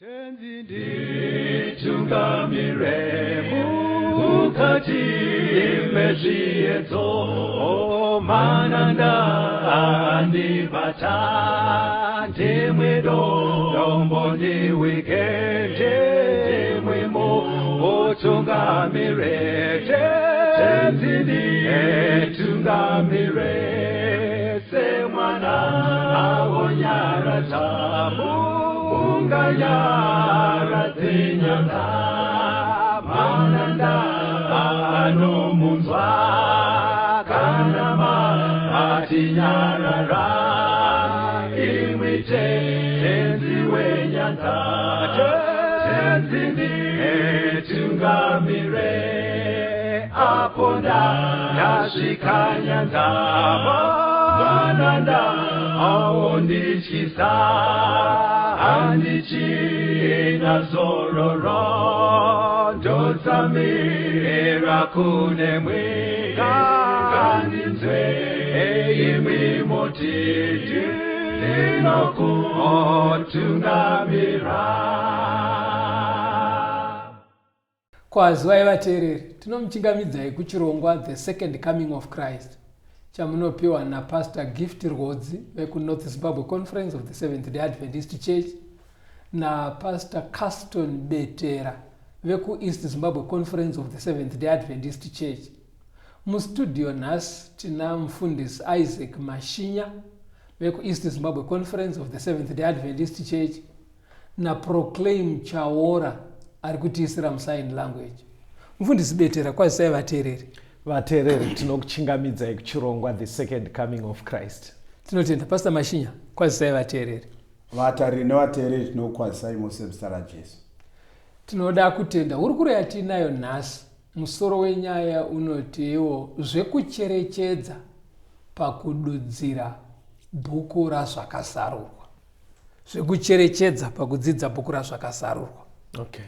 Tenzi nditungamire mukati mezviedzo, mananda andibata, ndimwe dombo ndiwike, ndimwe mutungamire. Tenzi nditungamire semwana awonyaradza munganyaradze nyanza, mananda anomunzwa kana matinyarara, imwi Tenzi wenyanza. Tenzi nditungamire apo ndasvika nyanza, mananda aondityisa, handichina zororo, ndotsamira kunemwi, ngandinzwe imwi moti ndinokutungamira. Kwazivai vateereri, tinomuchingamidzai kuchirongwa The Second Coming of Christ chamunopiwa naPastor Gift Rwodzi vekuNorth Zimbabwe Conference of the Seventh Day Adventist Church naPastor Caston Betera vekuEast Zimbabwe Conference of the Seventh Day Adventist Church. Mustudio nhasi tina mufundisi Isaac Mashinya vekuEast Zimbabwe Conference of the Seventh Day Adventist Church naProclaim Chaora ari kutiisira musign language. Mufundisi Betera, kwazisai vateereri. Vateereri, tinokuchingamidzai kuchirongwa The Second Coming of Christ. Tinotenda. Pastor Mashinya, kwazisai vateereri. Vatariri nevateereri, tinokukwazisai mose muzita raJesu. Tinoda kutenda hurukuro yatiinayo nhasi. Musoro wenyaya unotiwo zvekucherechedza pakududzira bhuku raZvakazarurwa. Zvekucherechedza pakudzidza bhuku raZvakazarurwa. Okay.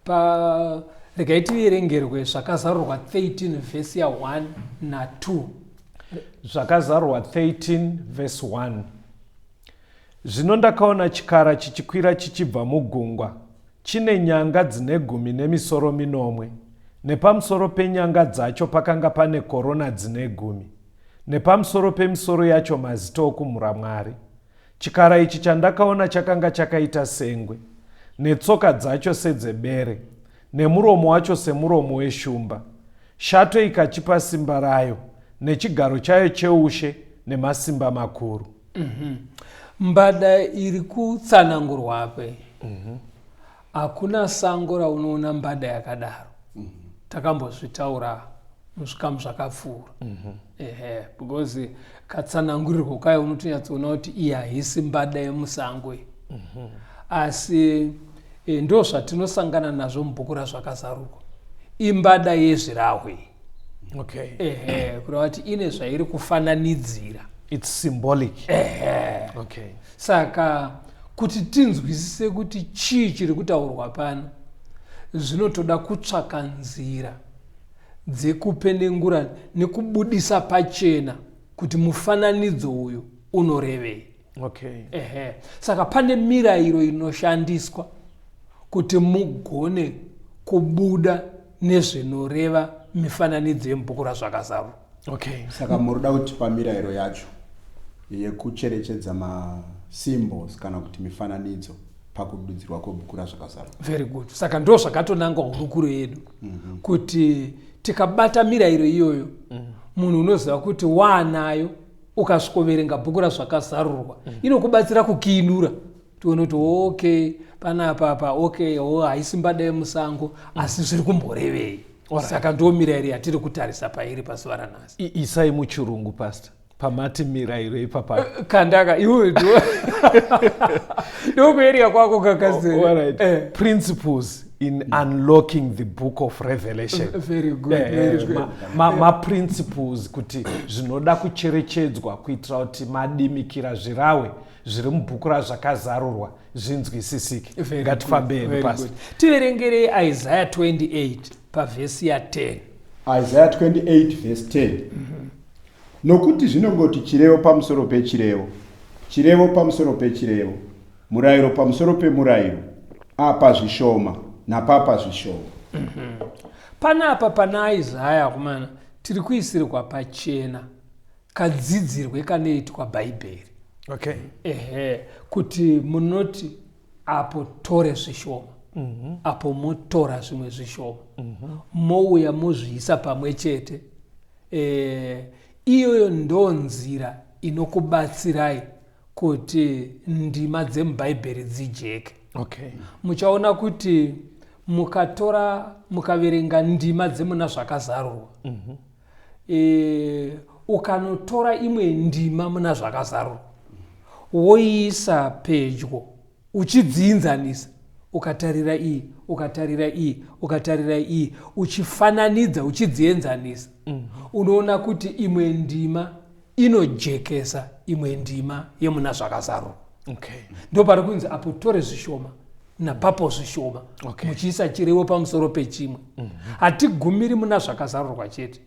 Pa regai tiverengerwe Zvakazarurwa 13 vhesi ya1 na2. Zvakazarurwa 13 vhesi 1. Zvino ndakaona chikara chichikwira chichibva mugungwa, chine nyanga dzine 10 nemisoro minomwe, nepamusoro penyanga dzacho pakanga pane korona dzine 10, nepamusoro pemisoro yacho mazita okumhura Mwari. Chikara ichi chandakaona chakanga chakaita sengwe, netsoka dzacho sedzebere, nemuromo wacho semuromo weshumba. Shato ikachipa simba rayo, nechigaro chayo cheushe, nemasimba makuru. Mbada iri kutsanangurwa apa iyi, hakuna sango raunoona mbada yakadaro. Takambozvitaura muzvikamu zvakapfuura. Ehe, because katsanangurirwo kayo unotonyatsoona kuti iyi haisi mbada yemusango iyi. Asi ndo zvatinosangana nazvo mubhuku raZvakazarurwa. Imbada yezvirahwe iyi. Ehe, kureva kuti ine zvairi kufananidzira. It's symbolic. Ehe. Saka kuti tinzwisise kuti chii chiri kutaurwa pano, zvinotoda kutsvaka nzira dzekupenengura nekubudisa pachena kuti mufananidzo uyu unorevei. Ehe. Saka pane mirayiro inoshandiswa kuti mugone kubuda nezvinoreva mifananidzo yemubhuku raZvakazarurwa. Saka munoda kutipa mirayiro yacho yekucherechedza masymbols kana kuti mifananidzo pakududzirwa kwebhuku raZvakazarurwa? Very good. Saka ndo zvakatonangwa hurukuro yedu, kuti tikabata mirayiro iyoyo, munhu unoziva kuti waanayo, ukasvikoverenga bhuku raZvakazarurwa, inokubatsira kukiinura tione kuti okay, panapa pa okay, o haisi mbada yemusango, asi zviri kumborevei. Saka ndo mirayiro yatiri kutarisa pairi pazuva ranhasi. Isai muchirungu, Pastor, pamati mirayiro ipapa. Kandaka iwe ndokueria kwako kakasere. Oh, alright. Principles in unlocking the Book of Revelation. Very good, very good. Maprinciples kuti zvinoda kucherechedzwa kuitira kuti madimikira zvirawe zviri mubhuku raZvakazarurwa zvinzwisisike. Very Ngatifambei good, very Pastor. good. Tiverengerei Isaiah 28 pavhesi ya10. Isaiah 28 verse 10. Nokuti zvinongoti chirevo pamusoro pechirevo, chirevo pamusoro pechirevo. Murayiro pamusoro pemurayiro, apa zvishoma napapa zvishoma. Panapa pana Isaya, akomana, tiri kuisirwa pachena kadzidzirwe kanoitwa Bhaibheri. Okay. Ehe, kuti munoti apo tore zvishoma, apo motora zvimwe zvishoma, mouya mozviisa pamwe chete. Iyoyo ndo nzira inokubatsirai kuti ndima dzemubhaibheri dzijeke. Okay. Muchaona kuti mukatora mukaverenga ndima dzemuna Zvakazarurwa, ukanotora imwe ndima muna Zvakazarurwa woiisa pedyo uchidziinzanisa, ukatarira iyi, ukatarira iyi, ukatarira iyi, uchifananidza, uchidzienzanisa, unoona kuti imwe ndima inojekesa imwe ndima yemuna Zvakazarurwa. Okay. Ndo pari kunzi apo tore zvishoma napapo zvishoma, Okay. muchiisa chirevo pamusoro pechimwe. Hatigumiri muna Zvakazarurwa chete,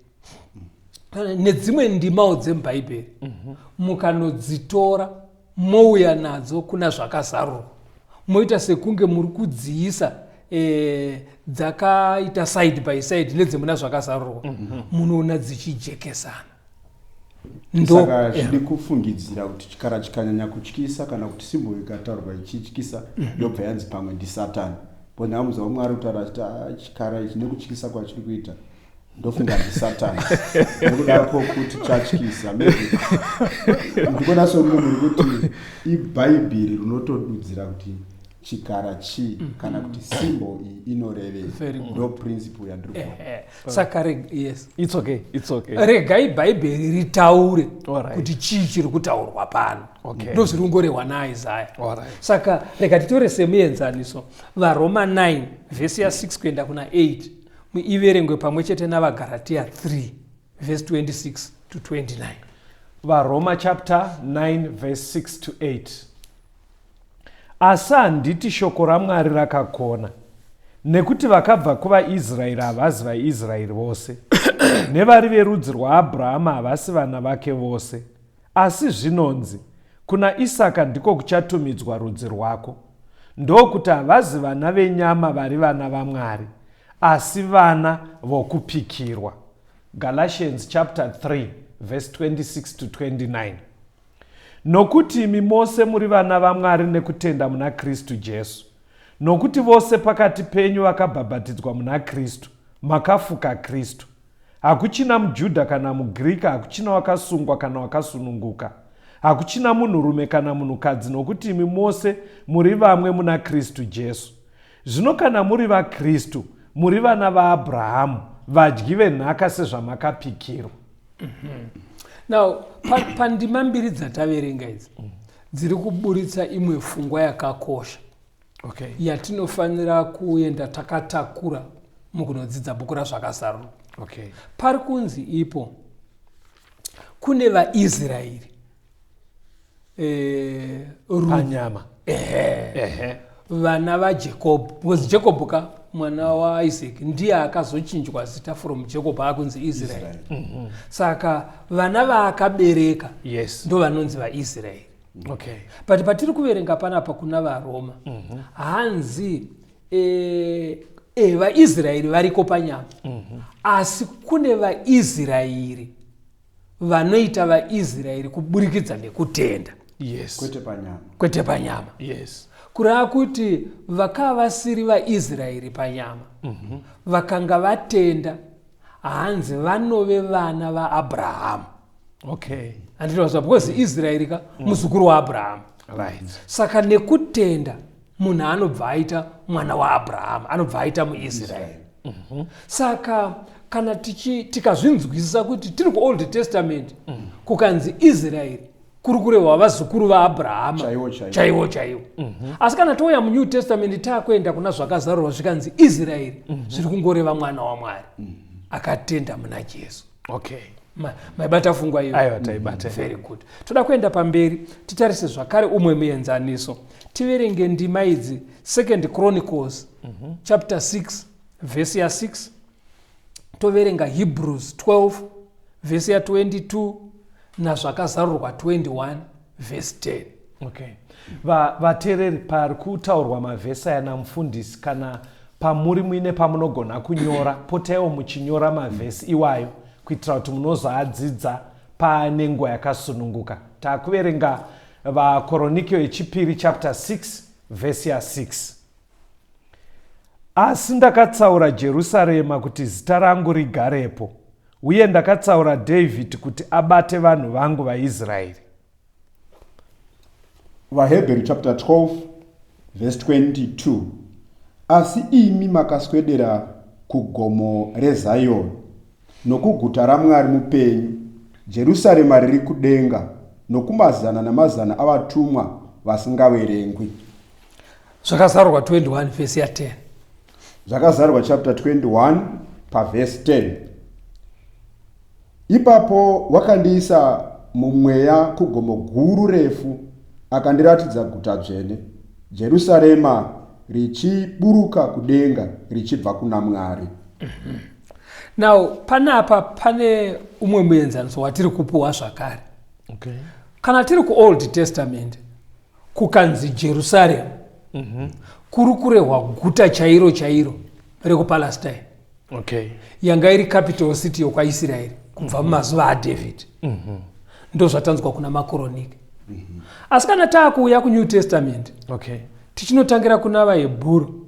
nedzimwe ndimawo dzemubhaibheri mukanodzitora mouya nadzo kuna Zvakazarurwa, moita sekunge muri kudziisa dzakaita side by side nedzemuna Zvakazarurwa, munoona dzichijekesana. Saka zvidi kufungidzira kuti chikara chikanyanya kutyisa kana kuti symbol ikataurwa ichityisa, yobva yanzi pamwe ndisatani. Bonhamuza waMwari kutaura achiti, "Ah, chikara ichi nekutyisa kwachiri kuita ndofunga ndisatani nekuda kwokuti chatyisa." Maybe ndikuona somunhu muri kuti ibhaibheri rinotodudzira kuti chikara chii kana kuti symbol iyi inorevei. Very good. Ndo principle yandiri kuona. Ehe. Saka yes. It's okay. It's okay. Regai bhaibheri ritaure Alright. kuti chii chiri kutaurwa pano. Okay. Ndo zviri kungorehwa naIsaya. Alright. Saka rega titore semuenzaniso vaRoma 9 vhesi ya6 kuenda kuna 8, iverengwe pamwe chete navaGaratia 3 vhesi 26 to 29. VaRoma chapter 9 verse 6 to 8. Asi handiti shoko raMwari rakakona, nekuti vakabva kuvaIsraeri havazi vaIsraeri vose, nevari verudzi rwaAbhurahama havasi vana vake vose. Asi zvinonzi, "Kuna Isaka ndiko kuchatumidzwa rudzi rwako." Ndokuti havazi vana venyama vari vana vaMwari, asi vana vokupikirwa. Galatians chapter 3 verse 26 to 29. Nokuti imi mose muri vana vaMwari nekutenda muna Kristu Jesu. Nokuti vose pakati penyu vakabhabhatidzwa muna Kristu makafuka Kristu. Hakuchina muJudha kana muGirika, hakuchina wakasungwa kana wakasununguka, hakuchina munhurume kana munhukadzi, nokuti imi mose muri vamwe muna Kristu Jesu. Zvino kana muri vaKristu, muri vana vaAbhurahamu, vadyi venhaka sezvamakapikirwa. Now pandima mbiri dzataverenga idzi dziri kuburitsa imwe pfungwa yakakosha yatinofanira kuenda takatakura mukunodzidza bhuku raZvakazarurwa. Pari kunzi ipo kune vaIsraeri panyama. Ehe. Ehe. Vana vaJacob, because Jacob ka mwana waIsaac ndiye akazochinjwa zita from Jacob akunzi Israel. Saka vana vaakabereka ndo vanonzi vaIsraeri. But patiri kuverenga panapa kuna vaRoma, hanzi vaIsraeri variko panyama, asi kune vaIsraeri vanoita vaIsraeri kuburikidza nekutenda. Kwete panyama. Kwete panyama. Kureva kuti vakava vasiri vaIsraeri panyama, vakanga vatenda, hanzi vanove vana vaAbhurahamu. Handinozva, because Israeri ka muzukuru waAbhurahamu. Saka nekutenda munhu anobva aita mwana waAbhurahamu, anobva aita muIsraeri. Saka kana tikazvinzwisisa kuti tiri kuOld Testament, kukanzi Israeri kuri kurehwa vazukuru vaAbhurahama. Chaiwo chaiwo. Chaiwo chaiwo. Asi kana touya muNew Testament, taakuenda kuna Zvakazarurwa, zvikanzi Israeri, zviri kungoreva mwana waMwari akatenda muna Jesu. Maibata pfungwa iyo? Aiwa, taibata. Very good. Toda kuenda pamberi titarise zvakare umwe muenzaniso. Tiverenge ndima idzi: Second Chronicles chapter 6 vhesi ya6, toverenga Hebrews 12 vhesi ya22, naZvakazarurwa 21 vhesi 10. Okay. Vateereri, pari kutaurwa mavhesi aya namufundisi, kana pamuri muine pamunogona kunyora, potaiwo muchinyora mavhesi iwayo kuitira kuti munozoadzidza pane nguva yakasununguka. Takuverenga Vakoronike yechipiri chapter 6 vhesi ya 6. Asi ndakatsaura Jerusarema kuti zita rangu rigarepo, uye ndakatsaura Dhavhidhi kuti abate vanhu vangu vaIsraeri. VaHebheru chapter 12 verse 22. Asi imi makaswedera kugomo reZion, nokuguta raMwari mupenyu, Jerusarema riri kudenga, nokumazana namazana avatumwa vasingaverengwi. Zvakazarurwa 21 vhesi ya 10. Zvakazarurwa chapter 21 pavhesi 10. Ipapo wakandiisa mumweya kugomo guru refu, akandiratidza guta dzvene, Jerusarema, richiburuka kudenga richibva kuna Mwari. Now panapa pane umwe muenzaniso watiri kupuwa zvakare. Okay. Kana tiri kuOld Testament kukanzi Jerusarema, kuri kurehwa guta chairo chairo rekuPalestine. Okay. Yanga iri capital city yokwaIsraeri kubva mumazuva aDavid. Ndo zvatanzwa kuna Makoronike. Asi kana taakuuya kuNew Testament, Okay. tichinotangira kuna vaHebhuru,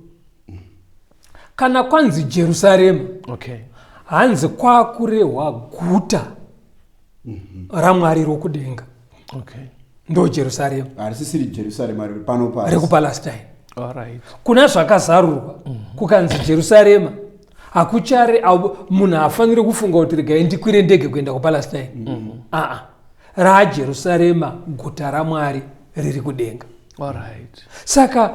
kana kwanzi Jerusarema, Okay. hanzi kwakurehwa guta raMwari rokudenga. Okay. Ndo Jerusarema. Harisisiri Jerusarema riri pano pasi. RekuPalestine. All right. Kuna zvakazarurwa, kukanzi Jerusarema, hakuchare munhu haafaniri kufunga kuti regai ndikwire ndege kuenda kuPalestine. Aa, raJerusarema guta raMwari riri kudenga. All right. Saka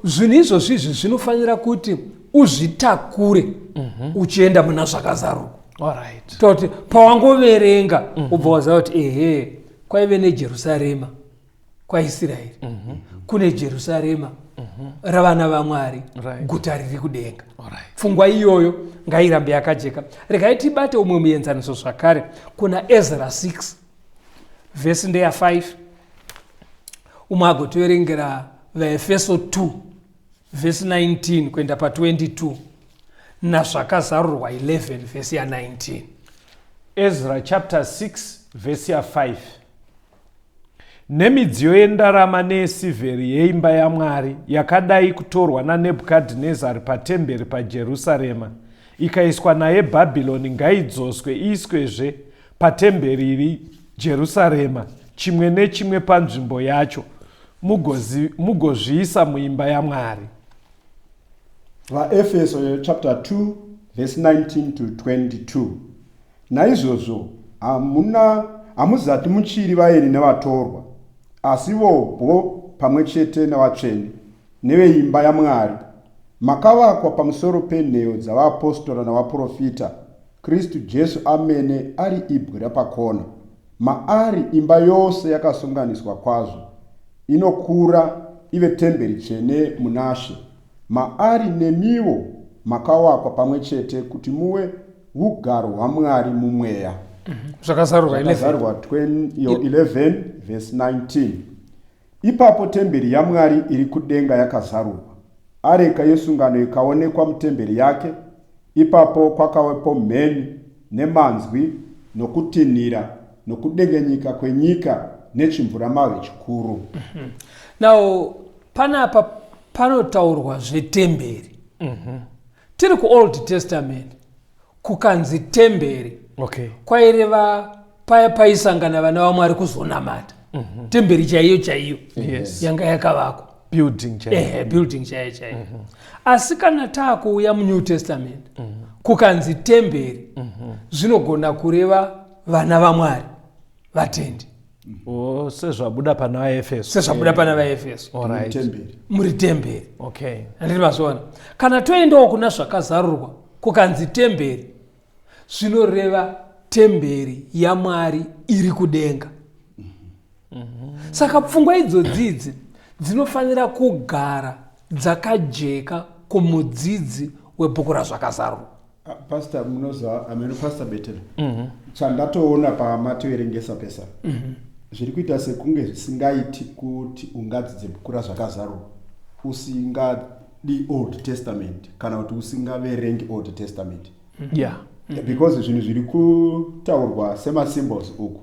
zvinhu izvozvi izvi zvinofanira kuti uzvitakure uchienda muna zvakazarurwa. All right. Toti pawangoverenga, ubva waziva kuti ehe, kwaive neJerusarema kwaIsraeri, kune Jerusarema ravana vaMwari, guta riri kudenga. All right. Pfungwa iyoyo ngairambe yakajeka. Regai tibate umwe muenzaniso zvakare kuna Ezra 6 vhesi ndeya 5, umwe agotiverengera vaEfeso 2 vhesi 19 kuenda pa22, nazvakazarurwa 11 vhesi ya19. Ezra chapter 6 vhesi ya5. Nemidziyo yendarama neyesivheri yeimba yaMwari yakadai kutorwa naNebhukadhinezari patemberi paJerusarema ikaiswa naye Bhabhironi ngaidzoswe iiswezve patemberi iri Jerusarema, chimwe nechimwe panzvimbo yacho, mugozviisa muimba yaMwari. VaEfeso chapter 2 verse 19 to 22. Naizvozvo hamuna hamuzati muchiri vaeni nevatorwa, asi vobwo pamwe chete navatsvene neveimba yaMwari, makavakwa pamusoro penheyo dzavaapostora navaprofita, Kristu Jesu amene ari ibwe rapakona. Maari imba yose yakasunganiswa kwazvo inokura ive temberi tsvene munaShe. Maari nemiwo makavakwa pamwe chete kuti muve ugaro hwaMwari mumweya. Zvakazarurwa 11. Zvakazarurwa 11 verse 19. Ipapo temberi yaMwari iri kudenga yakazarurwa, areka yesungano ikaonekwa mutemberi yake. Ipapo kwakawepo mheni nemanzwi nokutinhira nokudengenyika kwenyika nechimvuramabwe chikuru. Now panapa panotaurwa zvetemberi. Tiri kuOld Testament, kukanzi temberi, kwaireva paya paisangana vana vaMwari kuzonamata, temberi chaiyo chaiyo yanga yakavakwa. Building chaiyo. Ehe, building chaiyo chaiyo. Asi kana taakuuya muNew Testament, kukanzi temberi, zvinogona kureva vana vaMwari, vatendi. Oh, sezvabuda pana vaEfeso. Sezvabuda pana vaEfeso. All right. Temberi. Muri temberi. Handiti mazviona? Kana toendawo kuna zvakazarurwa, kukanzi temberi, zvinoreva temberi yaMwari iri kudenga. Saka pfungwa idzodzi idzi dzinofanira kugara dzakajeka kumudzidzi webhuku razvakazarurwa. Ah, Pastor, munoziva ameno, Pastor Betela, chandatoona pamatoverengesa pesa. Zviri kuita sekunge zvisingaiti kuti ungadzidze bhuku raZvakazarurwa usingadi Old Testament kana kuti usingaverengi Old Testament. Because zvinhu zviri kutaurwa semasymbols uku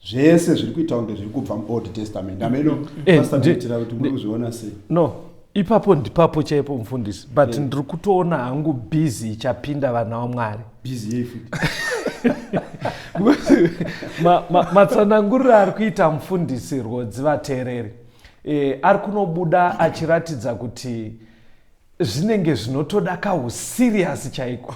zvese zviri kuita kunge zviri kubva muOld Testament. Ameno Pastor Kuitira kuti muri kuzviona sei? No, ipapo ndipapo chaipo mufundisi, but ndiri kutoona hangu busy ichapinda vana vaMwari. Busy yei futi? Matsananguriro ari kuita mufundisi Rwodzi vateereri, ari kunobuda achiratidza kuti zvinenge zvinotoda kahusirious chaiko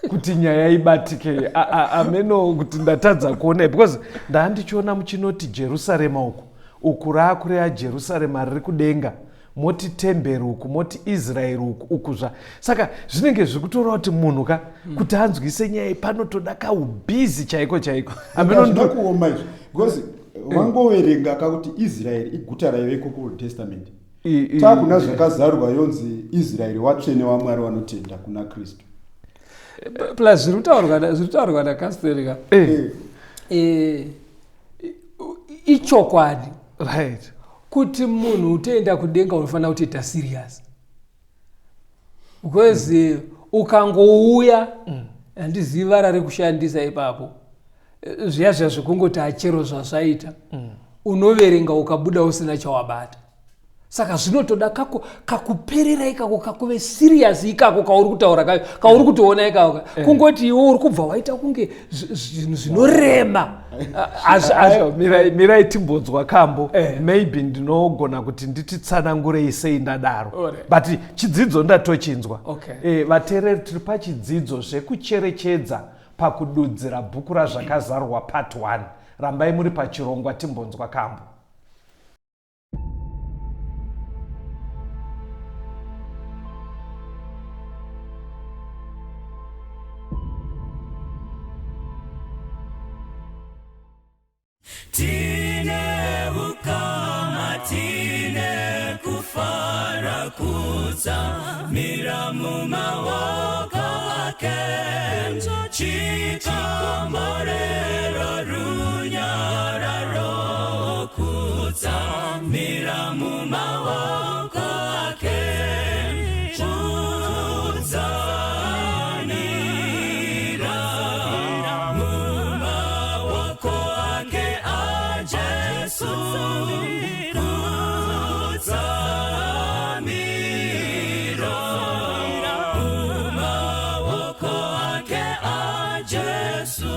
kuti nyaya ibatike. Ameno kuti ndatadza kuona, because ndandichiona muchinoti Jerusarema uku, uku raakureya Jerusarema riri kudenga, moti temberi uku, moti Israeri uku, uku zva saka zvinenge zviri kutora kuti munhu ka kuti anzwise nyaya panotoda kaubhizi chaiko chaiko. Ameno Hazvina kuoma izvi, because wangoverenga kakuti Israeri iguta raiveko kuOld Testament, takuna Zvakazarurwa yonzi Israeri watsvene waMwari vanotenda kuna Kristu. Plus zviri kutaurwa naCastel ka, ichokwadi kuti munhu utoenda kudenga unofanira kutoita serious, because ukangouya, handizivi vara rekushandisa ipapo, zviya zviya zvekungoti achero zvazvaita, unoverenga ukabuda usina chawabata. Saka zvinotoda kakuperera ikako, kakuve serious ikako kauri kutaura kayo, kauri kutoona ikako, kungoti iwe uri kubva waita kunge zvinhu zvinorema. Aiwa, mirai timbonzwa kambo. Maybe ndinogona kuti ndititsanangurei sei ndadaro. But chidzidzo ndatochinzwa. Vateereri, tiri pachidzidzo zvekucherechedza pakududzira bhuku raZvakazarurwa part 1. Rambai muri pachirongwa, timbonzwa kambo. Tine ukama, tine kufara kutsamira mumaoko ake, chikomborero, runyararo, kutsamira mumaoko ake, kutsamira mumaoko ake aJesu, kutsamira mumaoko ake aJesu,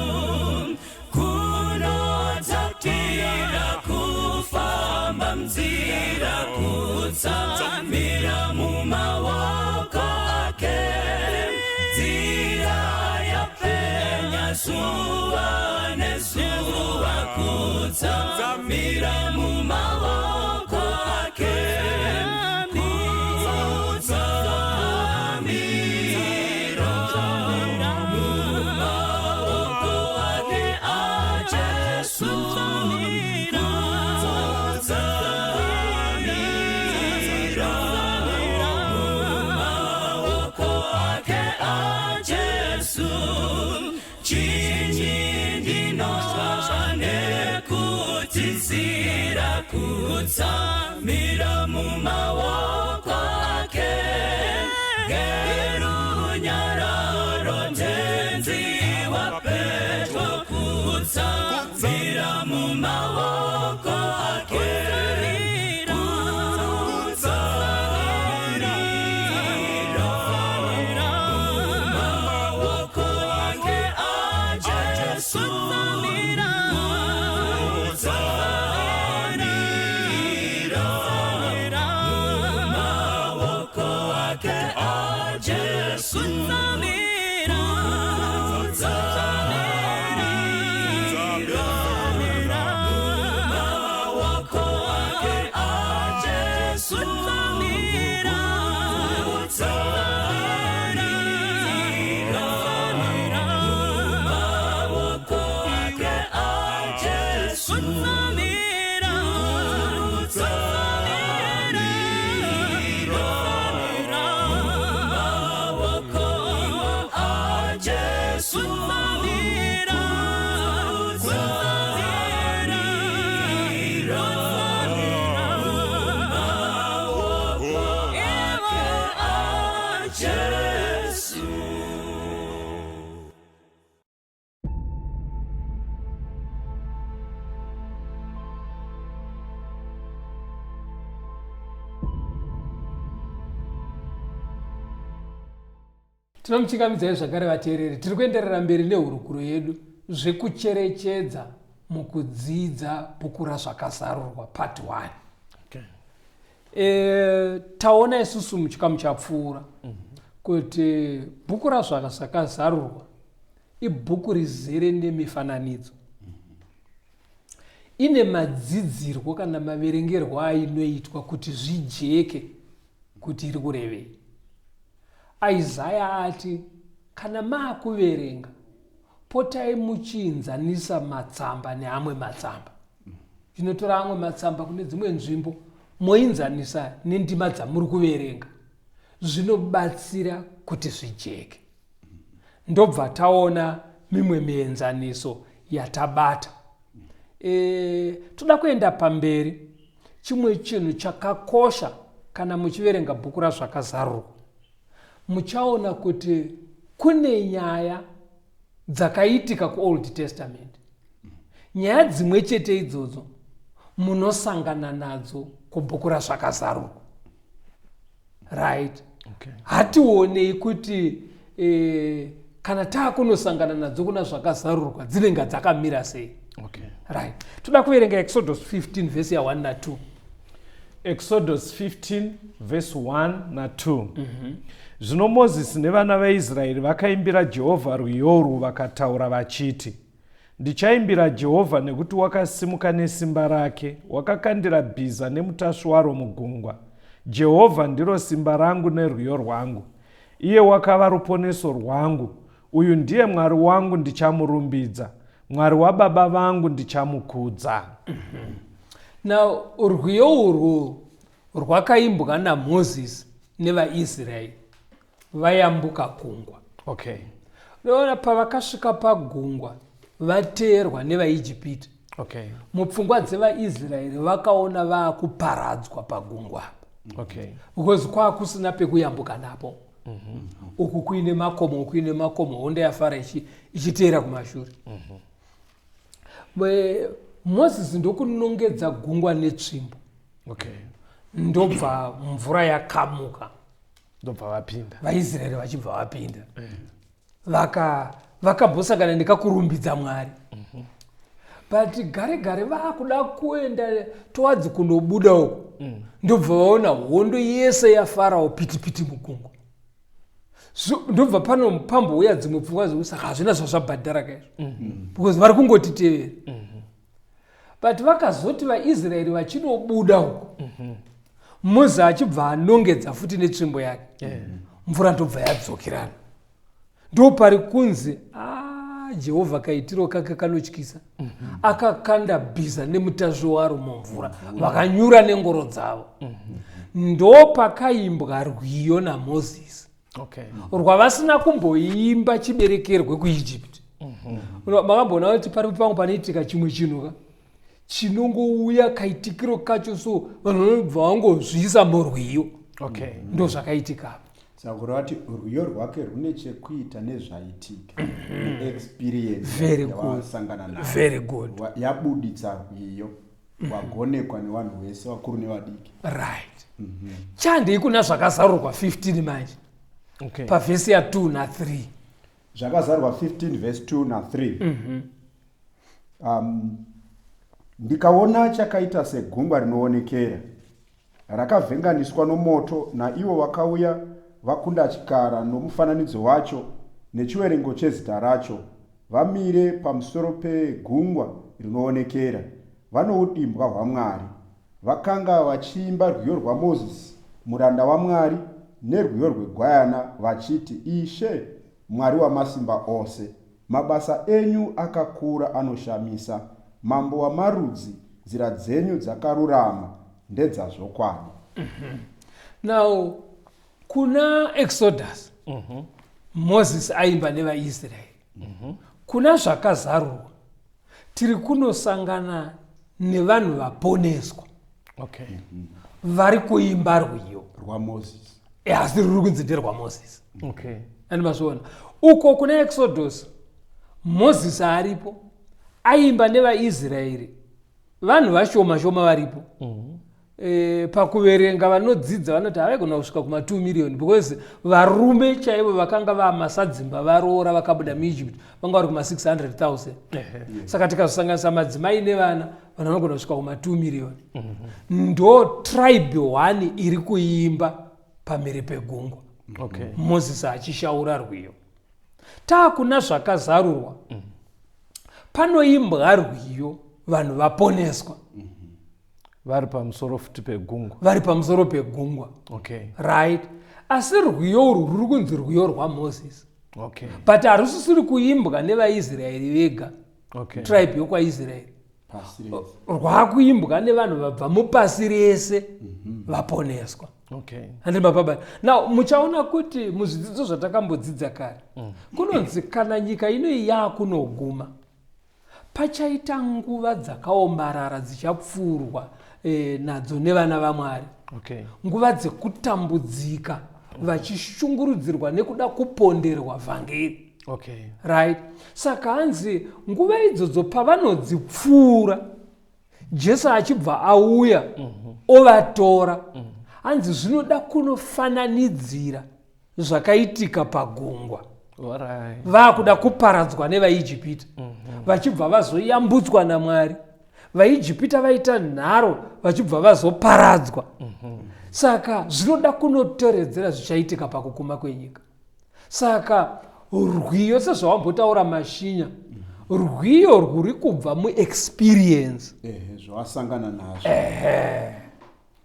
kunodzatira kufamba mnzira, kutsamira mumaoko ake, nzira yapenya zuva nezuva, kutsamira mumaoko ake, kutsamira mumaoko ake aJesu, kutsamira mumaoko ake aJesu, chinyi ndinotya nekuti nzira Tinomuchingamidzai zvakare vateereri, tiri kuenderera mberi nehurukuro yedu zvekucherechedza mukudzidza bhuku raZvakazarurwa part 1. Okay. Taona isusu muchikamu chapfuura kuti bhuku raZvakazarurwa ibhuku rizere nemifananidzo. Ine madzidzirwo kana maverengerwo ainoitwa kuti zvijeke kuti iri kurevei. Isaya ati kana maakuverenga potai muchiinzanisa matsamba neamwe matsamba. Tinotora amwe matsamba kune dzimwe nzvimbo moinzanisa nendima dzamuri kuverenga, zvinobatsira kuti zvijeke. Ndobva taona mimwe mienzaniso yatabata. Toda kuenda pamberi. Chimwe chinhu chakakosha kana muchiverenga bhuku raZvakazarurwa, muchaona kuti kune nyaya dzakaitika kuOld Testament. Nyaya dzimwe chete idzodzo munosangana nadzo kubhuku raZvakazarurwa. Right? Okay. Hationei kuti kana taakunosangana nadzo kuna Zvakazarurwa dzinenge dzakamira sei. Okay. Right. Toda kuverenga Exodus 15 verse ya 1 na 2. Exodus 15 verse 1 na 2. Zvino Mozisi nevana vaIsraeri vakaimbira Jehovha rwiyo urwu vakataura vachiti, Ndichaimbira Jehovha nekuti wakasimuka nesimba rake, wakakandira bhiza nemutasvi waro mugungwa. Jehovha ndiro simba rangu nerwiyo rwangu. Iye wakava ruponeso rwangu. Uyu ndiye Mwari wangu, ndichamurumbidza. Mwari wababa vangu, ndichamukudza. Now, rwiyo urwu rwakaimbwa naMozisi nevaIsraeri vayambuka gungwa. Okay. Unoona pavakasvika pagungwa vateerwa nevaIjipita. Okay. Mupfungwa dzevaIsraeri vakaona vaakuparadzwa pagungwa apa. Okay. Because kwakusina pekuyambuka napo. Uku kuine makomo, uku kuine makomo, hondo yaFaro ichiteera kumashure. Moses ndokunongedza gungwa netsvimbo. Okay. Ndobva mvura yakamuka. Ndobva vapinda. VaIsraeri vachibva vapinda. Vakambosangana nekakurumbidza Mwari. But gare gare vakuda kuenda towards kunobuda uko. Ndobva vaona hondo yese yaFarao pitipiti mugungwa. Ndobva pano pambouya dzimwe pfungwa dzekuti saka hazvina zvazvabhadhara kaizvo. Because vari kungotitevera. But vakazoti vaIsraeri vachinobuda uko. Mose achibva anongedza futi netsvimbo yake. Mvura ndobva yadzokerana. Ndopari kunzi, Jehovha kaitiro kake kanotyisa. Akakanda bhiza nemutasvi waro mumvura, vakanyura nengoro dzavo. Ndopakaimbwa rwiyo naMozisi. Okay. Rwavasina kumboimba chiberekerwe kuEgypt. Makamboona kuti pari pamwe panoitika chimwe chinhu ka chinongouya kaitikiro kacho, so vanhu vanobva vangozviisa murwiyo. Okay. Ndo zvakaitika apa. Saka kureva kuti rwiyo rwake rune chekuita nezvaitika, neexperience Very good. yavasangana nayo. Very good. Yabuditsa rwiyo wagonekwa nevanhu vese, vakuru nevadiki. Right. Chandei kuna Zvakazarurwa 15 manje. Okay. Pavhesi ya 2 na 3. Zvakazarurwa 15 verse 2 na 3. Ndikaona chakaita segungwa rinoonekera rakavhenganiswa nomoto, naivo vakauya vakunda chikara nomufananidzo wacho nechiverengo chezita racho, vamire pamusoro pegungwa rinoonekera, vanoudimbwa hwaMwari. Vakanga vachiimba rwiyo rwaMozisi muranda waMwari nerwiyo rwegwayana vachiti, Ishe Mwari wamasimba ose, mabasa enyu akakura anoshamisa, Mambo wamarudzi, nzira dzenyu dzakarurama ndedzazvokwadi. Now, kuna Exodus, Moses aimba nevaIsraeri. Kuna Zvakazarurwa tiri kunosangana nevanhu vaponeswa. Okay. Vari kuimba rwiyo rwaMozisi. Asi ruri kunzi nderwaMozisi. Okay. Ani mazviona uko kuna Exodus, Mozisi aripo aimba nevaIsraeri, vanhu vashoma shoma varipo. Pakuverenga vanodzidza vanoti havaigona kusvika kuma 2 million because varume chaivo vakanga vamasadzimba varoora vakabuda muEgypt vanga vari kuma 600 000. Saka tikazosanganisa madzimai nevana, vanhu vanogona kusvika kuma 2 million. Ndo tribe 1 iri kuimba pamhiri pegungwa, Mozisi achishaura rwiyo. Taakuna Zvakazarurwa, panoimbwa rwiyo vanhu vaponeswa. Vari pamusoro futi pegungwa. Vari pamusoro pegungwa. Right, asi rwiyo urwu ruri kunzi rwiyo rwaMozisi, but harusisiri kuimbwa nevaIsraeri vega, tribe yokwaIsraeri. Pasi rese. Rwakuimbwa nevanhu vabva mupasi rese vaponeswa. Handiri mapabata? Now muchaona kuti muzvidzidzo zvatakambodzidza kare, kunonzi kana nyika inoyi yaakunoguma, pachaita nguva dzakaomarara dzichapfuurwa nadzo nevana vaMwari, nguva dzekutambudzika vachishungurudzirwa nekuda kuponderwa vhangeri. Right, saka hanzi nguva idzodzo pavanodzipfuura, Jesu achibva auya ovatora, hanzi zvinoda kunofananidzira zvakaitika pagungwa, vaakuda kuparadzwa nevaIjipita, vachibva vazoyambutswa naMwari. VaIjipita vaita nharo, vachibva vazoparadzwa. Saka zvinoda kunotoredzera zvichaitika pakukuma kwenyika. Saka rwiyo, sezvawambotaura Mashinya, rwiyo rwuri kubva muexperience. Ehe, zvawasangana nazvo.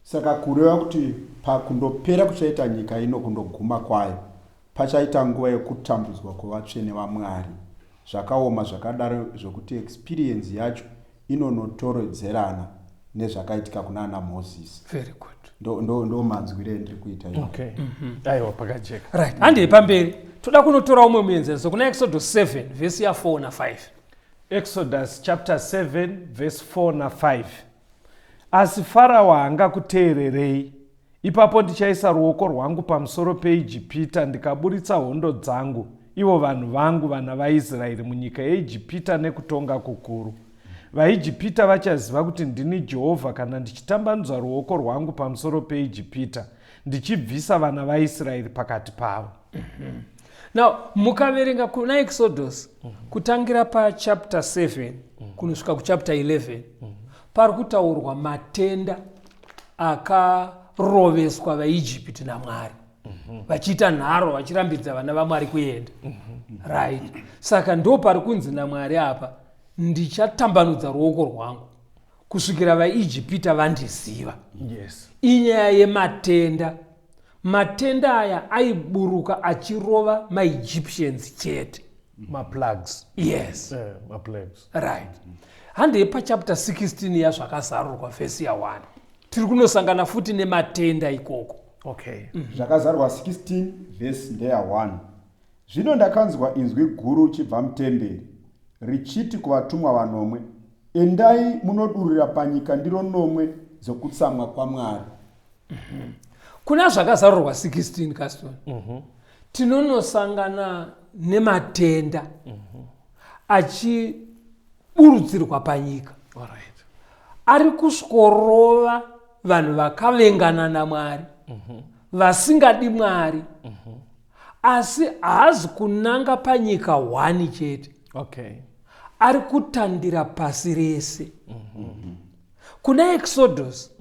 Saka kureva kuti pakundopera kuchaita nyika ino, kundoguma kwayo, pachaita nguva yekutambudzwa kwevatsvene vaMwari zvakaoma zvakadaro zvokuti experience yacho inonotoredzerana nezvakaitika kuna ana Mozisi. Very good. Ndo manzwire endiri kuita iwo. Okay, aiwa, pakajeka. Right, handei pamberi. Toda kunotora umwe muenzaniso kuna Exodus 7 vhesi ya4 na5. Exodus chapter 7 verse 4 na5. Asi Farao haangakuteererei. Ipapo ndichaisa ruoko rwangu pamusoro peIjipita ndikaburitsa hondo dzangu, ivo vanhu vangu vana vaIsraeri, munyika yeIjipita nekutonga kukuru. VaIjipita vachaziva kuti ndini Jehovha kana ndichitambanudza ruoko rwangu pamusoro peIjipita ndichibvisa vana vaIsraeri pakati pavo. Now mukaverenga kuna Exodus kutangira pachapter 7 kunosvika kuchapter 11, pari kutaurwa matenda akaroveswa vaIjipiti naMwari vachiita nharo, vachirambidza vana vaMwari kuenda. Right, saka ndo pari kunzi naMwari apa, "Ndichatambanudza ruoko rwangu kusvikira vaIjipita vandiziva." Inyaya yematenda. Matenda aya aiburuka achirova maEgyptians chete. Maplagues. Yes. Maplagues. Right, handei pachapter 16 yaZvakazarurwa, vhesi ya1. Tiri kunosangana futi nematenda ikoko. Zvakazarurwa 16 vhesi ndeya1. Zvino ndakanzwa inzwi guru chibva mutemberi richiti kuvatumwa vanomwe, "Endai munodurura panyika ndiro nomwe dzokutsamwa kwaMwari." Kuna Zvakazarurwa 16, Caston, tinonosangana nematenda achiburutsirwa panyika, ari kusvikorova vanhu vakavengana naMwari, vasingadi Mwari, asi haazi kunanga panyika 1 chete. Ari kutandira pasi rese. Kuna Exodus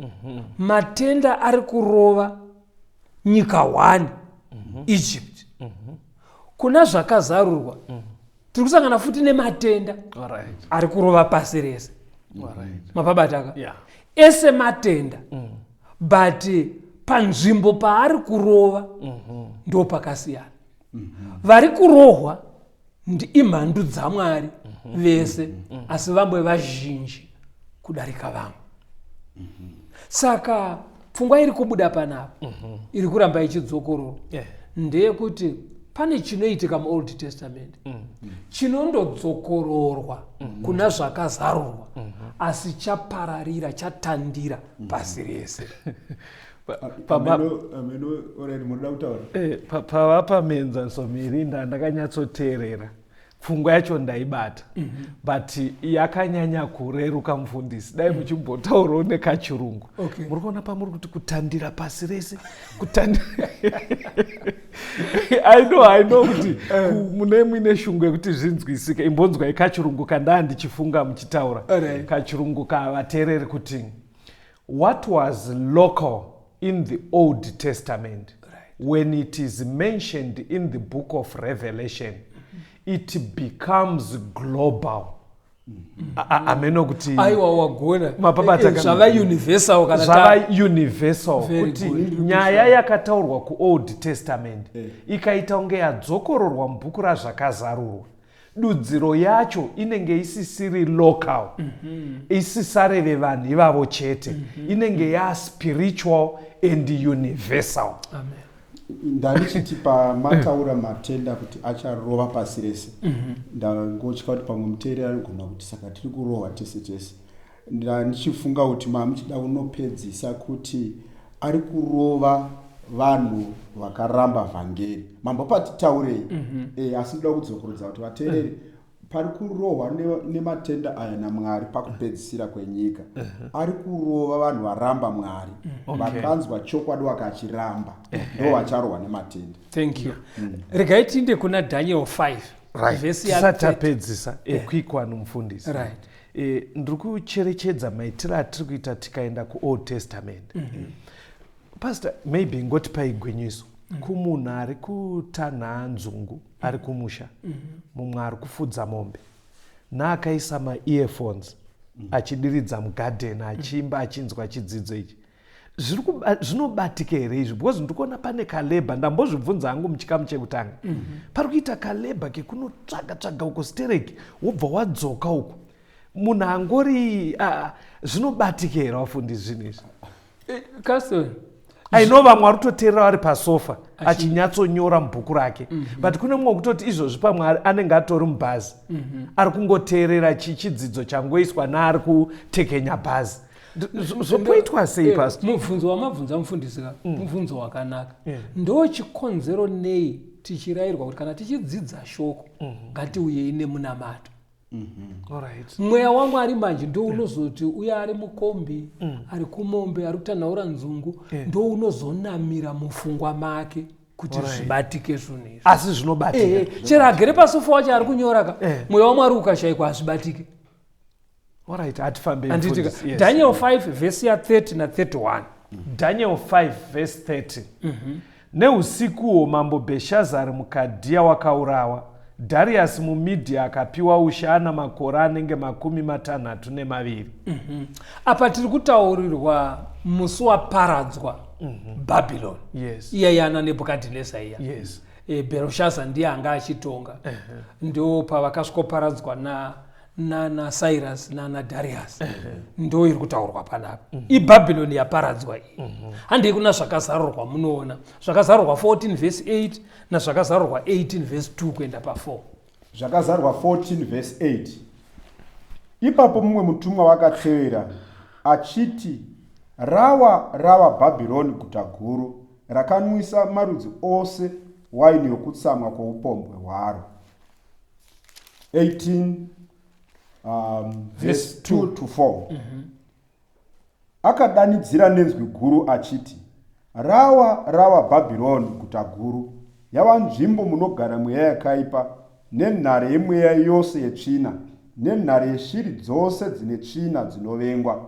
matenda ari kurova nyika 1, Egypt. Kuna Zvakazarurwa tiri kusangana futi nematenda ari kurova pasi rese. Mapabataka? Ese matenda, but panzvimbo paari kurova ndo pakasiyana. Vari kurohwa imhandu dzaMwari vese, asi vamwe vazhinji kudarika vamwe. Saka pfungwa iri kubuda panapa, iri kuramba ichidzokororwa, ndeyekuti pane chinoitika muOld Testament chinondodzokororwa kuna Zvakazarurwa, asi chapararira, chatandira pasi rese. Ameno, alright, munoda kutaura? Pava pamienzaniso miri ndakanyatsoteerera. Pfungwa yacho ndaibata, but yakanyanya kureruka, mufundisi. Dai muchimbotaurawo nekachirungu. Muri kuona pamuri kuti kutandira pasi rese, kutandira, I know, I know kuti mune muine shungu yekuti zvinzwisike. Imbonzwai kachirungu kandaa ndichifunga muchitaura. Kachirungu kavateereri kuti what was local in the Old Testament, when it is mentioned in the Book of Revelation, it becomes global. Ameno kuti Aiwa, wagona. Mapabata Zvava universal kana zvava universal. Very Kuti good. nyaya yakataurwa kuOld Testament ikaita kunge yadzokororwa mubhuku raZvakazarurwa, dudziro yacho inenge isisiri local, isisareve vanhu ivavo chete, inenge yaspiritual and universal. Amen. Ndandichiti pamataura matenda kuti acharova pasi rese, ndangotya kuti pamwe muteereri anogona kuti saka tiri kurohwa tese tese. Ndandichifunga kuti mamuchida kunopedzisa kuti ari kurova vanhu vakaramba vhangeri. Mambopatitaurei, asi ndoda kudzokorodza kuti vateereri, pari kurohwa nematenda aya naMwari pakupedzisira kwenyika, ari kurova vanhu varamba Mwari, vakanzwa chokwadi vakachiramba, ndo vacharohwa nematenda. Thank you. Regai tiinde kuna Daniel 5, vhesi ya Tisati 30. tapedzisa, quick one, mufundisi. Ndiri kucherechedza maitiro atiri kuita tikaenda kuOld Testament. Pastor, maybe ngotipai gwinyiso kumunhu ari kutanha nzungu ari kumusha, mumwe ari kufudza mombe naakaisa maearphones achidiridza mugadheni, achiimba, achinzwa chidzidzo ichi. Zvinobatika here izvi? Because ndiri kuona pane kalabour. Ndambozvibvunza hangu muchikamu chekutanga. Pari kuita kalabour kekunotsvaga tsvaga uko stereki, wobva wadzoka uko munhu angori, zvinobatika here, wafundisi, zvinhu izvi? Caston. Aino vamwe vari kutoteerera vari pasofa achinyatsonyora mubhuku rake, but kune mumwe wekutoti izvozvi pamwe anenge atori mubhazi, ari kungoteerera chidzidzo changoiswa naari kutekenya bhazi. Zvopoitwa sei, pastor? Mubvunzo wamabvunza, mufundisi ka, mubvunzo wakanaka. Ndo chikonzero nei tichirayirwa kuti kana tichidzidza shoko, ngatiuyei nemunamato. Mweya waMwari manje ndo unozoti uye ari mukombi, ari kumombe, ari kutanhaura nzungu, ndo unozonamira mufungwa make kuti zvibatike zvinhu izvi. Asi zvinobatika? Chero agere pasofa wacho ari kunyora ka, mweya waMwari ukashayikwa, hazvibatike. Alright, hatifambei, Handitika? mufundisi. Yes. Daniel 5 vhesi ya30 na31. Daniel 5 verse 30: Neusikuhwo mambo Bheshazari muKadhiya wakaurawa. Dhariasi muMidhia akapiwa ushe ana makore anenge 62. Apa tiri kutaurirwa musi waparadzwa Bhabhironi. Iya yana Nebhukadhineza iya. Beroshaza ndiye anga achitonga, ndo pavakasvikoparadzwa naCyrus nanaDharius. Ndo iri kutaurwa panapa, iBhabhironi yaparadzwa iyi. Handei kuna Zvakazarurwa, munoona Zvakazarurwa 14 vhesi 8 naZvakazarurwa 18 vhesi 2 kuenda pa4. Zvakazarurwa 14 vhesi 8: Ipapo mumwe mutumwa wakatevera achiti, "Rawa, rawa Bhabhironi guta guru, rakanwisa marudzi ose waini yokutsamwa kwoupombwe hwaro." 18 verse 2 to 4. Akadanidzira nenzwi guru achiti, "Rawa, rawa Bhabhironi guta guru, yava nzvimbo munogara mweya yakaipa nenhare yemweya yose yetsvina nenhare yeshiri dzose dzine tsvina dzinovengwa,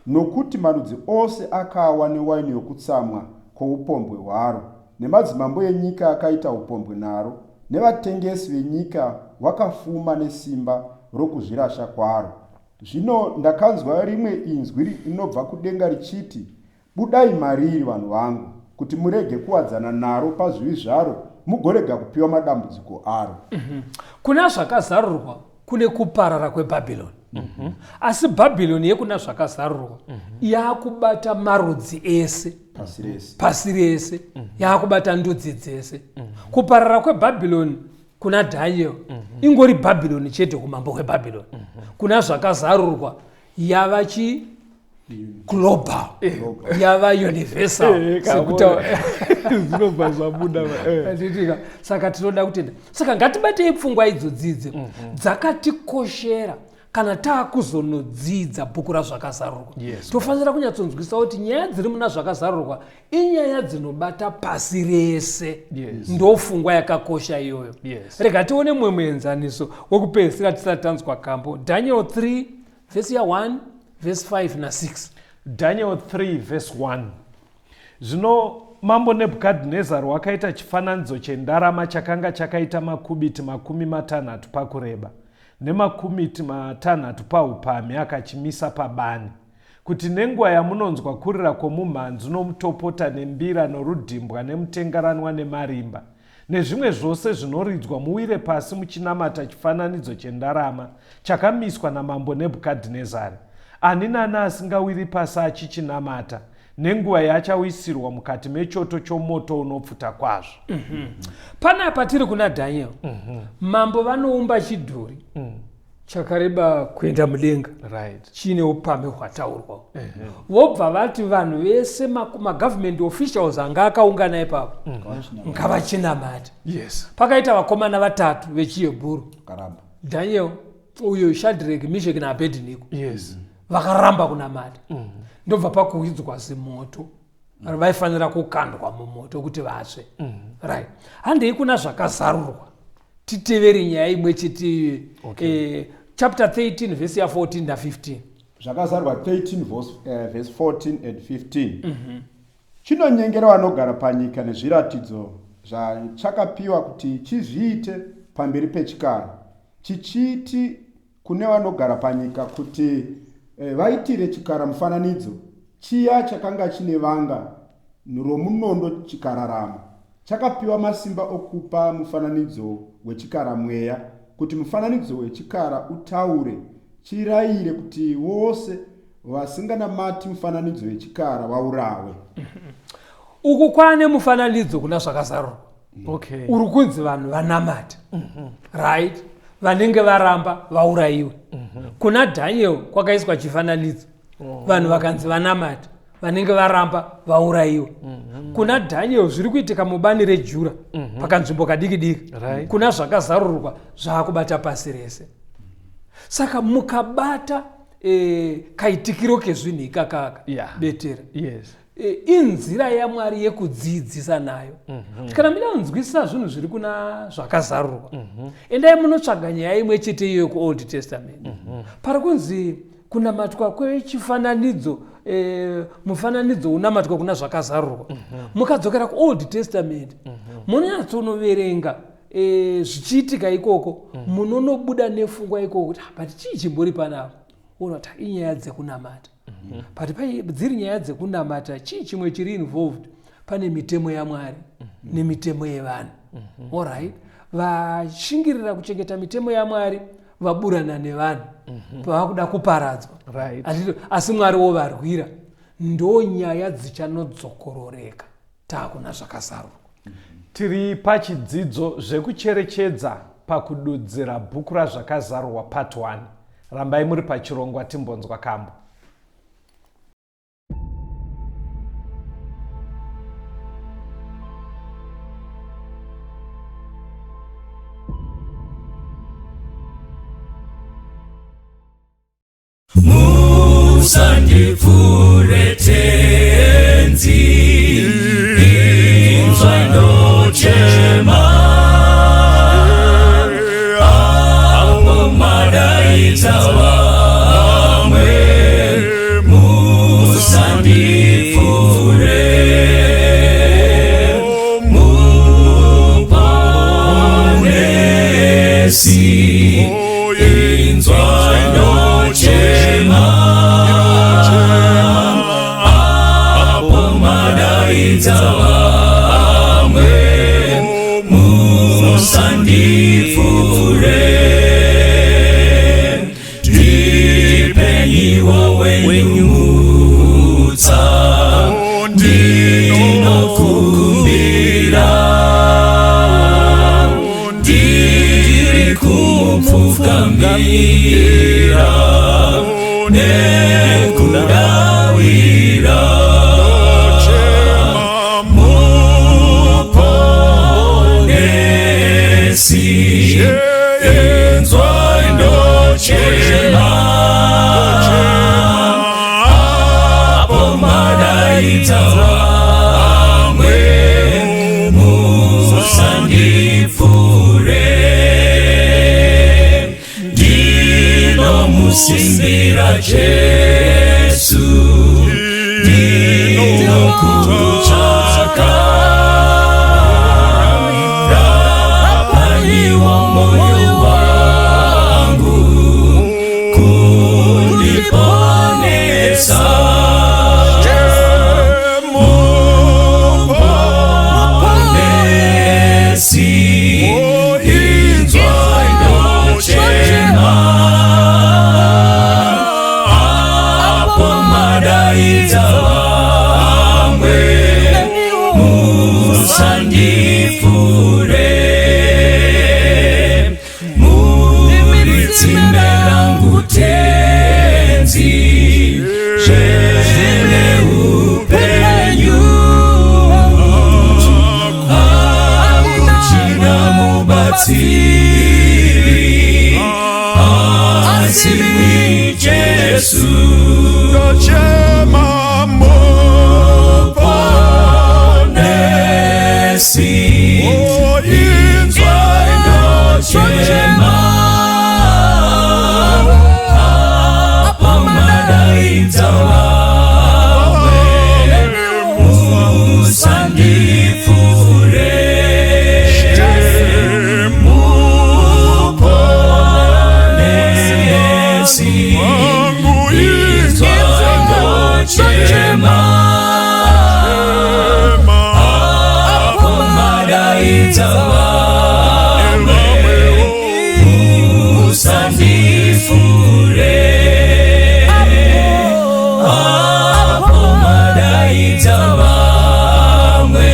nokuti marudzi ose akawa newaini yokutsamwa kwoupombwe hwaro, nemadzimambo enyika akaita upombwe naro, nevatengesi venyika wakafuma nesimba rokuzvirasha kwaro." Zvino ndakanzwa rimwe inzwi rinobva kudenga richiti, "Budai mariri, vanhu vangu, kuti murege kuwadzana naro pazvivi zvaro, mugorega kupiwa madambudziko aro." Kuna Zvakazarurwa kune kuparara kweBhabhironi, asi Bhabhironi yekuna Zvakazarurwa yaakubata marudzi ese. Pasi rese. Pasi rese, yaakubata ndudzi dzese. Kuparara kweBhabhironi kuna Daniel ingori Bhabhironi chete, kumambo hweBhabhironi. Kuna Zvakazarurwa yava chi Global, yava universal. Sekuta Zvinobva zvabuda. Handitika. Saka tinoda kutenda. Saka ngatibatei pfungwa idzodzidze dzakatikoshera kana taakuzonodzidza bhuku raZvakazarurwa. Tofanira kunyatsonzwisa kuti nyaya dziri muna Zvakazarurwa inyaya dzinobata pasi rese. Ndofungwa yakakosha iyoyo. Rega tione mumwe muenzaniso wekupedzisira tisati tanzwa kambo. Daniel 3 vhesi ya1, vhesi 5 na6. Daniel 3 vhesi 1. Zvino mambo Nebhukadhinezari wakaita chifananidzo chendarama chakanga chakaita makubiti 60 pakureba nemakumiti 6 paupamhi, akachimisa pabani, kuti nenguva yamunonzwa kurira kwomumhanzu nomutopota nembira norudhimbwa nemutengeranwa nemarimba nezvimwe zvose zvinoridzwa, muwire pasi muchinamata chifananidzo chendarama chakamiswa namambo Nebhukadhinezari. Ani nani asingawiri pasi achichinamata, nenguva yaachawisirwa mukati mechoto chomoto unopfuta kwazvo. Panapa tiri kuna Daniel. Mambo vanoumba chidhori chakareba kuenda mudenga, chiine upamhi hwataurwa. Vobva vati vanhu vese, magovernment officials anga akaungana ipapo, ngavachinamata. Pakaita vakomana vatatu vechiHebhuru. Karamba. Daniel uyo, Shadrach, Meshach naAbednego, vakaramba kunamata. Ndobva pakuwidzwa zimoto, vaifanira kukandwa mumoto kuti vatsve. Right, handei kuna Zvakazarurwa, titevere nyaya imwe chete. Chapter 13 vhesi ya14 na15. Zvakazarurwa 13 verse 14 and 15. Chinonyengera vanogara panyika nezviratidzo zvachakapiwa kuti chizviite pamberi pechikara, chichiti kune vanogara panyika kuti vaitire chikara mufananidzo, chiya chakanga chine vanga romunondo chikararama. Chakapiwa masimba okupa mufananidzo wechikara mweya, kuti mufananidzo wechikara utaure, chirayire kuti vose vasinganamati mufananidzo wechikara vaurawe. Uku kwane mufananidzo kuna Zvakazarurwa uri kunzi vanhu vanamata, right? Vanenge varamba vaurayiwe. Kuna Daniel kwakaiswa chifananidzo, vanhu vakanzi vanamata, vanenge varamba vaurayiwe. Kuna Daniel zviri kuitika mubani reJura, pakanzvimbo kadiki diki. Kuna Zvakazarurwa zvaakubata pasi rese. Saka mukabata kaitikiro kezvinhu ikakaka, betera, inzira yaMwari yekudzidzisa nayo. Kana mida kunzwisisa zvinhu zviri kuna Zvakazarurwa, endai munotsvaga nyaya imwe chete iyoyo kuOld Testament. Pari kunzi kunamatwa kwechifananidzo, mufananidzo unamatwa kuna Zvakazarurwa. Mukadzokera kuOld Testament, munonyatsonoverenga zvichiitika ikoko, munonobuda nefungwa ikoko kuti, "Ah, but chii chimbori panapa?" Ona kuti inyaya dzekunamata. But dziri nyaya dzekunamata, chii chimwe chiri involved? Pane mitemo yaMwari nemitemo yevanhu. Alright, vashingirira kuchengeta mitemo yaMwari vaburana nevanhu pavakuda kuparadzwa. Asi Mwari wovarwira. Ndo nyaya dzichanodzokororeka taakuna Zvakazarurwa. Tiri pachidzidzo zvekucherechedza pakududzira bhuku raZvakazarurwa, part 1. Rambai muri pachirongwa, timbonzwa kambo. Musandipfuure Tenzi, inzwa ndochema apo madaidza vamwe. Musandipfuure, Muponesi, inzwa ndochema apo madaidza vamwe. Musandipfuure, ndipenyiwo wenyu mutsa, ndinokumbira, ndiri kumupfukamira nekuda. Muponesi, inzwai ndochema apo madaidza vamwe, musandipfuure. Ndinomusimbira Jesu, ndinokutsvaka, rapaiwo moyo wangu kundiponesa. Muponesi, inzwai ndochema apo madaidza vamwe, musandipfuure. Muri tsime rangu Tenzi, zvene upenyu, hakuchina mubatsiri asi Jesu. Ndochema. Muponesi, inzwai ndochema apo madaidza vamwe, musandipfuure. Muponesi, inzwai ndochema apo madaidza vamwe, musandipfuure. Apo madaidza vamwe,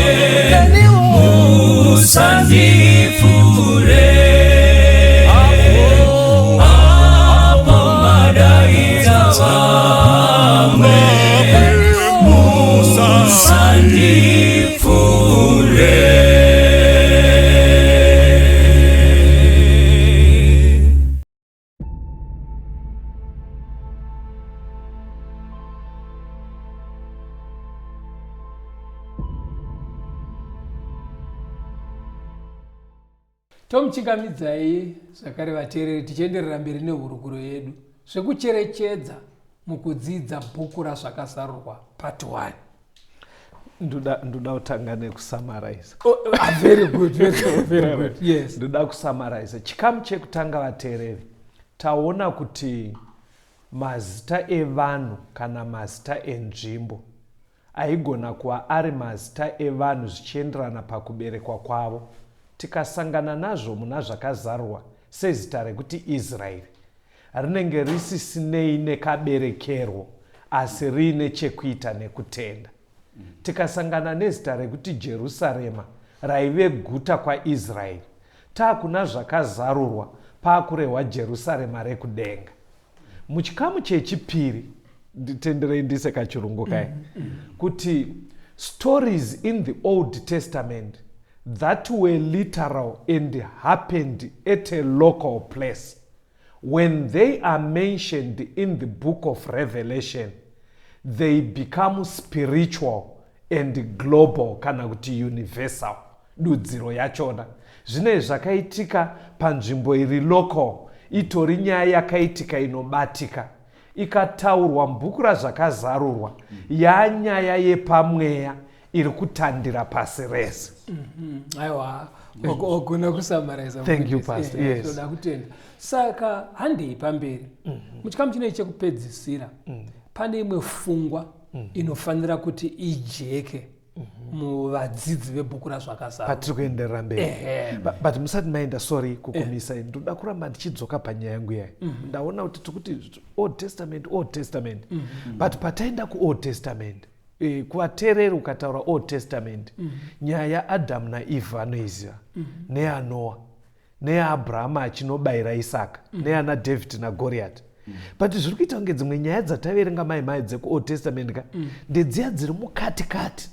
musandipfuure. Apo madaidza vamwe, musandipfuure. Tomuchingamidzai zvakare vateereri, tichienderera mberi nehurukuro yedu, zvekucherechedza mukudzidza bhuku raZvakazarurwa part 1. Ndoda kutanga nekusummarize. Oh, ah, very good, very, very good, yes. Ndoda kusummarize chikamu chekutanga. Vateereri, taona kuti mazita evanhu kana mazita enzvimbo aigona kuva ari mazita evanhu zvichienderana pakuberekwa kwavo. Tikasangana nazvo muna Zvakazarurwa, sezita rekuti Israeri, rinenge risisinei nekaberekerwo asi riine chekuita nekutenda. Tikasangana nezita rekuti Jerusarema, raive guta kwaIsraeri, taakuna Zvakazarurwa paakurehwa Jerusarema rekudenga. Muchikamu chechipiri, nditenderei ndise kachirungu kai, kuti stories in the Old Testament that were literal and happened at a local place, when they are mentioned in the book of Revelation, they become spiritual and global, kana kuti universal. Dudziro yachona, zvinei zvakaitika panzvimbo iri local, itori nyaya yakaitika inobatika, ikataurwa mubhuku raZvakazarurwa, yanyaya yepamweya iri kutandira pasi rese. Aiwa, wagona kusummariza. Thank you, Pastor. Yes. Toda kutenda. Saka handei pamberi muchikamu chinei chekupedzisira. Pane imwe fungwa inofanira kuti ijeke muvadzidzi vebhuku raZvakazarurwa. Patiri kuenderera mberi. But musati maenda, sorry kukumisai, ndoda kuramba ndichidzoka panyaya yangu yayi. Ndaona kuti tikuti Old Testament, Old Testament, but pataenda kuOld Testament, kuvateereri ukataura Old Testament, nyaya yaAdhamu naEvha vanoiziva, neyaNoa, neyaAbrahama achinobayira Isaka, neyana David naGoriati. But zviri kuita kunge dzimwe nyaya dzataverenga mai mai dzekuOld Testament ka, ndedziya dziri mukati kati.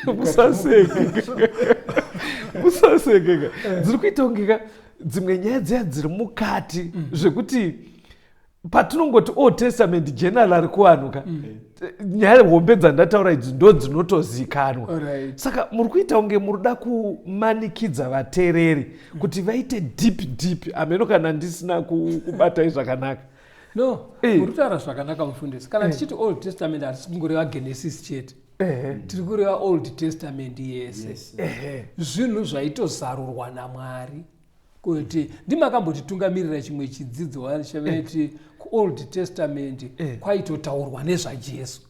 Musaseke. Musasekeka, dziri kuita kunge ka dzimwe nyaya dziya dziri mukati, zvekuti patinongoti Old Testament general ari kuvanhu ka, nyaya hombe dzandataura idzi ndo dzinotozikanwa. Saka muri kuita kunge muri kuda kumanikidza vateereri kuti vaite deep deep. Hameno kana ndisina kubatai zvakanaka. No, uri kutaura zvakanaka, mufundisi. Kana tichiti Old Testament, hatisi kungoreva Genesis chete. Tiri kureva Old Testament yese. Zvinhu zvaitozarurwa naMwari, kuti ndimakambotitungamirira chimwe chidzidzo chaveti kuOld Testament kwaitotaurwa nezvaJesu.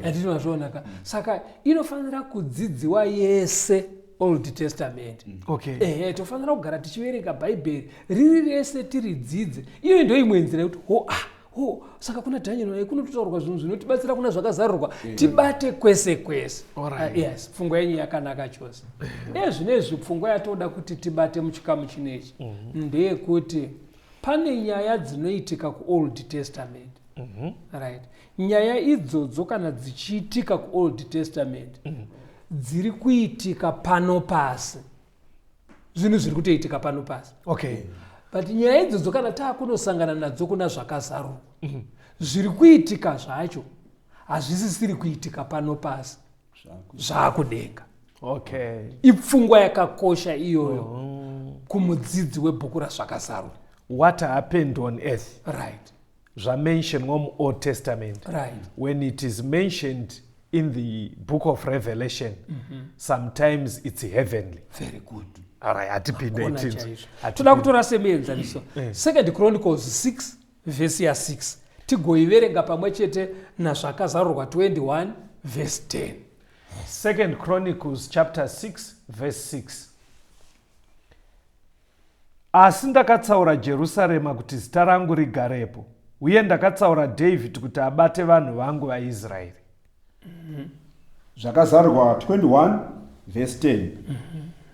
Handiti mazvionaka? Saka inofanira kudzidziwa yese Old Testament. Ehe, tofanira kugara tichiverenga Bhaibheri riri rese, tiridzidze. Iyoyo ndo imwe nzira yekuti ho, ah, ho, saka kuna Daniel naye kunototaurwa zvinhu zvinotibatsira kuna Zvakazarurwa, tibate kwese kwese. Ah, yes, pfungwa yenyu yakanaka chose. Ezvinezvi pfungwa yatoda kuti tibate muchikamu chinechi ndeyekuti pane nyaya dzinoitika kuOld Testament, right? Nyaya idzodzo kana dzichiitika kuOld Testament, dziri kuitika pano pasi, zvinhu zviri kutoitika pano pasi. But nyaya idzodzo kana taakunosangana nadzo kuna Zvakazarurwa, zviri kuitika zvacho hazvisisiri kuitika pano pasi, zvaakudenga. Ipfungwa yakakosha iyoyo kumudzidzi webhuku raZvakazarurwa. What happened on earth zvamentionwa muOld Testament, when it is mentioned in the Book of Revelation, sometimes it's heavenly. Very good. Alright, hatipinde. Ona. Itinzwe. Chaizvo. Hatipinde. Toda kutora semuenzaniso Second Chronicles 6 vhesi ya6, tigoiverenga pamwe chete naZvakazarurwa 21 vhesi 10. Second Chronicles chapter 6 verse 6: Asi ndakatsaura Jerusarema kuti zita rangu rigarepo, uye ndakatsaura David kuti abate vanhu vangu vaIsraeri. Zvakazarurwa 21 vhesi 10: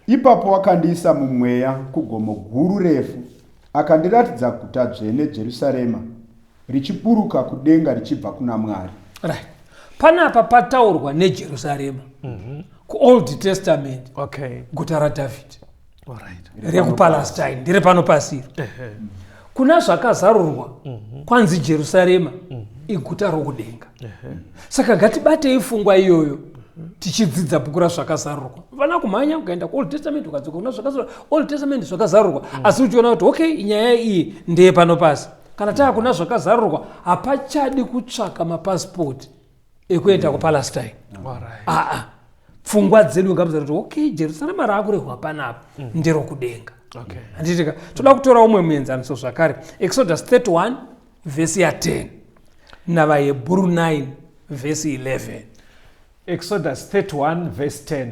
Ipapo wakandiisa mumweya kugomo guru refu, akandiratidza guta dzvene Jerusarema richiburuka kudenga richibva kuna Mwari. Right, panapa pataurwa neJerusarema kuOld Testament, guta raDhavhidhi rekuPalestine, ndere pano pasiro. Kuna Zvakazarurwa kwanzi Jerusarema iguta rokudenga. Saka ngatibatei pfungwa iyoyo tichidzidza bhuku raZvakazarurwa. Vana kumhanya ukaenda kuOld Testament, ukadzoka kuna Zvakazarurwa, Old Testament, Zvakazarurwa, asi uchiona kuti okay, nyaya iyi ndeye pano pasi. Kana taa kuna Zvakazarurwa, hapachadi kutsvaka mapasipoti ekuenda kuPalestine. Aa, pfungwa dzedu ngamuza kuti okay, Jerusarema raakurehwa panapa nderokudenga. Handitika toda kutora umwe muenzaniso zvakare, Exodus 31 vhesi ya10 navaHebhuru 9 vhesi 11. Exodus 31 verse 10: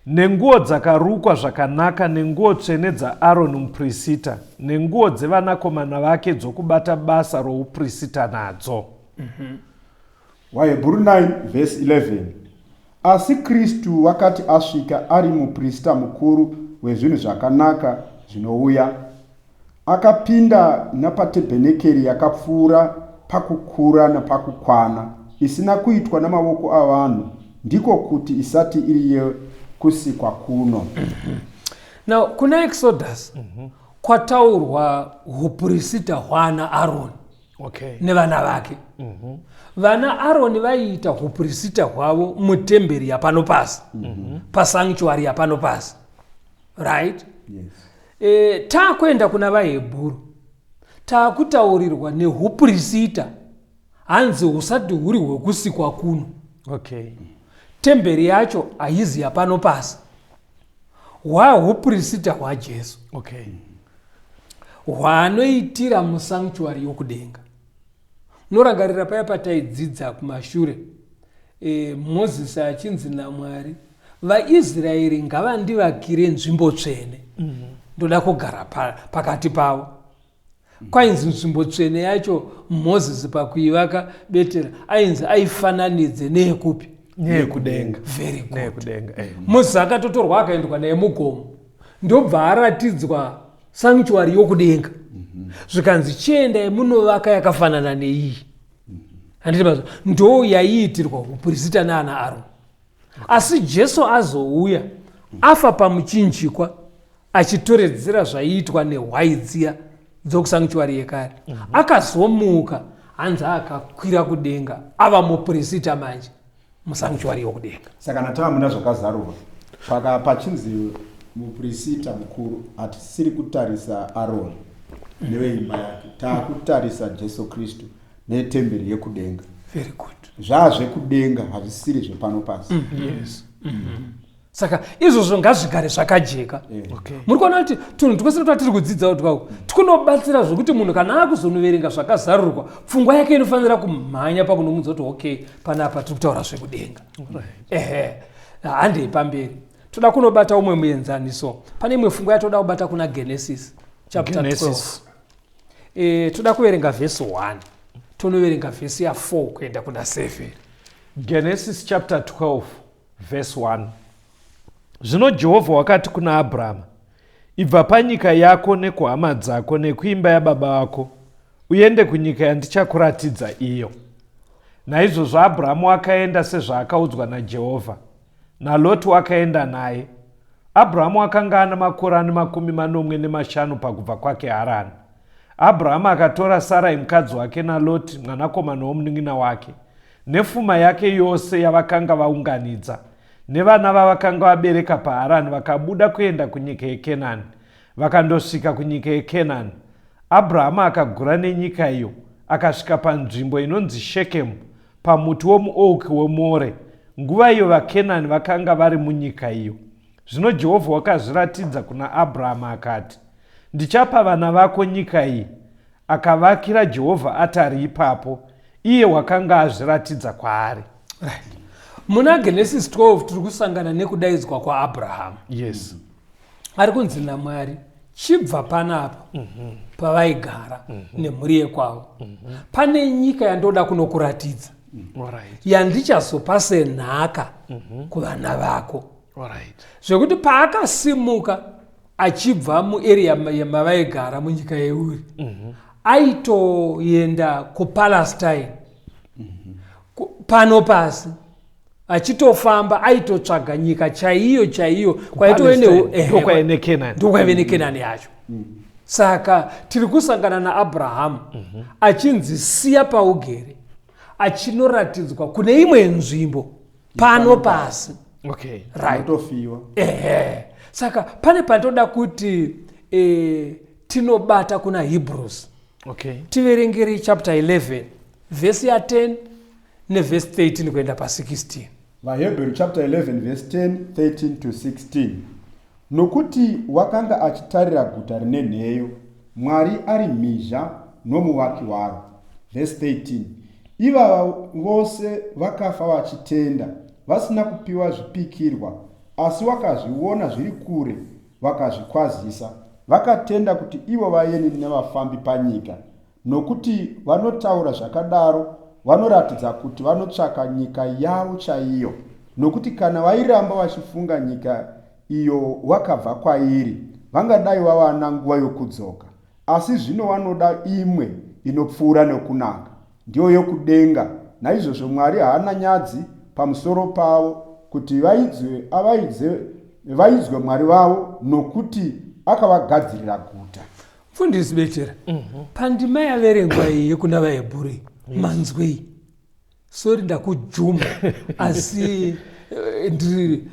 Nenguo dzakarukwa zvakanaka, nenguo tsvene dzaAroni mupurisita, nenguo dzevanakomana vake dzokubata basa roupurisita nadzo. WaHebhuru 9 vhesi 11: Asi Kristu wakati asvika ari muprista mukuru wezvinhu zvakanaka zvinouya, akapinda napatebhenekeri yakapfuura pakukura napakukwana, isina kuitwa namaoko avanhu, ndiko kuti isati iri yekusikwa kuno. Now kuna Exodus kwataurwa upurisita hwana Aroni nevana vake. Vana Aroni vaiita upurisita hwavo mutemberi yapano pasi, pasanctuary yapano pasi, right? Yes. Taakuenda kuna vaHebhuru, taakutaurirwa neupurisita hanzi husati huri hwekusikwa kuno. Temberi yacho haizi yapano pasi, hwahupurisita hwaJesu hwaanoitira musanctuary yokudenga. Unorangarira paya pataidzidza kumashure, Mozisi achinzi naMwari, "VaIsraeri ngavandivakire nzvimbo tsvene, ndoda kugara pakati pavo." Kwainzi nzvimbo tsvene yacho, Mozisi pakuivaka betera ainzi aifananidze neyekupi? Neyekudenga. Very good. Neyekudenga. Mozisi akatotorwa, akaendwa naye mugomo, ndobva aratidzwa sanctuary yokudenga, zvikanzi, "Chiendai munovaka yakafanana neiyi." Handiti mazvo? Ndo yaiitirwa upurisita naana Aroni. Asi Jesu azouya, Afa pamuchinjikwa achitoredzera zvaiitwa nehwai dziya dzokusanctuary yekare. Akazomuka, hanzi akakwira kudenga ava mupurisita manje musanctuary yokudenga. Saka kana tava muna Zvakazarurwa, paka pachinzi mupurisita mukuru, hatisiri kutarisa Aroni neveimba yake, taakutarisa Jesu Kristu netemberi yekudenga. Very good. Zvazvekudenga, hazvisiri zvepano pasi. Yes. Saka izvozvo ngazvigare zvakajeka. Muri kuona kuti tunhu twese twatiri kudzidza twako twunobatsira zvokuti munhu kana akuzonoverenga Zvakazarurwa, pfungwa yake inofanira kumhanya pakunomudza kuti okay, panapa tiri kutaura zvekudenga. Ehe, handei pamberi. Toda kunobata umwe muenzaniso. Pane imwe pfungwa yatoda kubata kuna Genesis chapter 12. Genesis. Toda kuverenga vhesi 1, tonoverenga vhesi ya4 kuenda kuna 7. Genesis chapter 12 verse 1. Zvino Jehovha wakati kuna Abrahama, ibva panyika yako nekuhama dzako nekuimba yababa vako, uende kunyika yandichakuratidza iyo. Naizvozvo Abrahamu akaenda sezvaakaudzwa naJehovha, naLoti wakaenda naye. Abrahamu akanga ana makore ane 75 pakubva kwake Harani. Abrahamu akatora Sarai mukadzi wake naLoti mwanakomana womunin'ina wake, nefuma yake yose yavakanga vaunganidza, nevana vavakanga vabereka paHarani, vakabuda kuenda kunyika yeKenani, vakandosvika kunyika yeKenani. Abrahamu akagura nenyika iyo, akasvika panzvimbo inonzi Shekemu, pamuti womuouki weMore. Nguva iyo vaKenani vakanga vari munyika iyo. Zvino Jehovha wakazviratidza kuna Abrahamu akati, ndichapa vana vako nyika iyi. Akavakira Jehovha atari ipapo, iye wakanga azviratidza kwaari. Right. Muna Genesis 12 tiri kusangana nekudaidzwa kwaAbrahamu. Ari kunzi naMwari, chibva panapa pavaigara nemhuri yekwavo. Pane nyika yandoda kunokuratidza, yandichazopa senhaka kuvana vako. Zvekuti paakasimuka achibva muarea mavaigara munyika yeUri, aitoenda kuPalestine, pano pasi achitofamba, aitotsvaga nyika chaiyo chaiyo kwaitove Ndokwaive neKenani. Ndokwaive neKenani yacho. Saka tiri kusangana naAbrahamu achinzi siya paugere, achinoratidzwa kune imwe nzvimbo pano pasi. Right. Unotofiwa. Ehe, saka pane pandoda kuti tinobata kuna Hebrews. Tiverengere chapter 11 vhesi ya10 nevhesi 13 kuenda pa16. VaHebheru chapter 11 verse 10, 13 to 16. Nokuti wakanga achitarira guta rine nheyo, Mwari ari mhizha nomuvaki waro. Verse 13. Ivava vose vakafa vachitenda, vasina kupiwa zvipikirwa, asi wakazviona zviri kure, vakazvikwazisa, vakatenda kuti ivo vaeni nevafambi panyika. Nokuti vanotaura zvakadaro vanoratidza kuti vanotsvaka nyika yavo chaiyo. Nokuti kana vairamba vachifunga nyika iyo vakabva kwairi, vangadai vawana nguva yokudzoka. Asi zvino vanoda imwe inopfuura nokunaka, ndiyo yokudenga. Naizvozvo Mwari haana nyadzi pamusoro pavo kuti vaidzwe, avaidze, vaidzwe Mwari vavo, nokuti akavagadzirira guta. Mfundisi Betera, pandima yaverengwa iyi yekuna vaHebhuri, manzwei? Sorry, ndakujuma, asi ndiri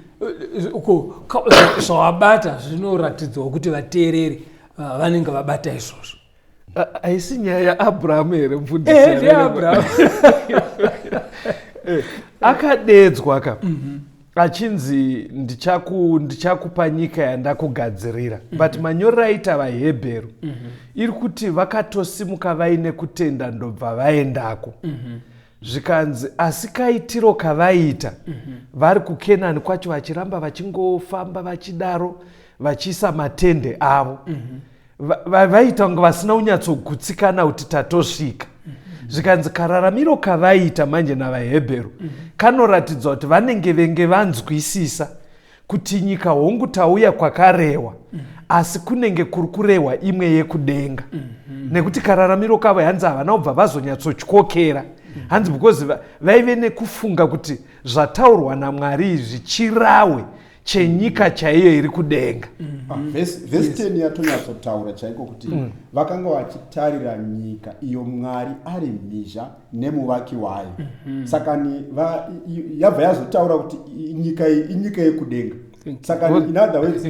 uko zvawabata zvinoratidzawo kuti vateereri vanenge vabata izvozvo. Haisi nyaya yaAbrahamu here, mufundisi? NdeyaAbrahamu. Akadedzwa ka, achinzi ndichakupa nyika yandakugadzirira. But manyorero aita vaHebheru iri kuti vakatosimuka vaine kutenda, ndobva vaendako. Zvikanzi asi kaitiro kavaita vari kuKenani kwacho, vachiramba vachingofamba vachidaro, vachiisa matende avo, vaita kunge vasina kunyatsogutsikana kuti tatosvika. Zvikanzi kararamiro kavaita manje navaHebheru kanoratidza kuti vanenge venge vanzwisisa kuti nyika, hongu tauya kwakarehwa, asi kunenge kuri kurehwa imwe yekudenga, nekuti kararamiro kavo, hanzi havana kubva vazonyatsotyokera, hanzi because vaive nekufunga kuti zvataurwa naMwari izvi chirawe. Chenyika chaiyo iri kudenga. Ah, vhesi 10 yatonyatsotaura chaiko kuti vakanga vachitarira nyika iyo Mwari ari mhizha nemuvaki wayo. Saka ni yabva yazotaura kuti nyika iyi inyika yekudenga. Saka in other words,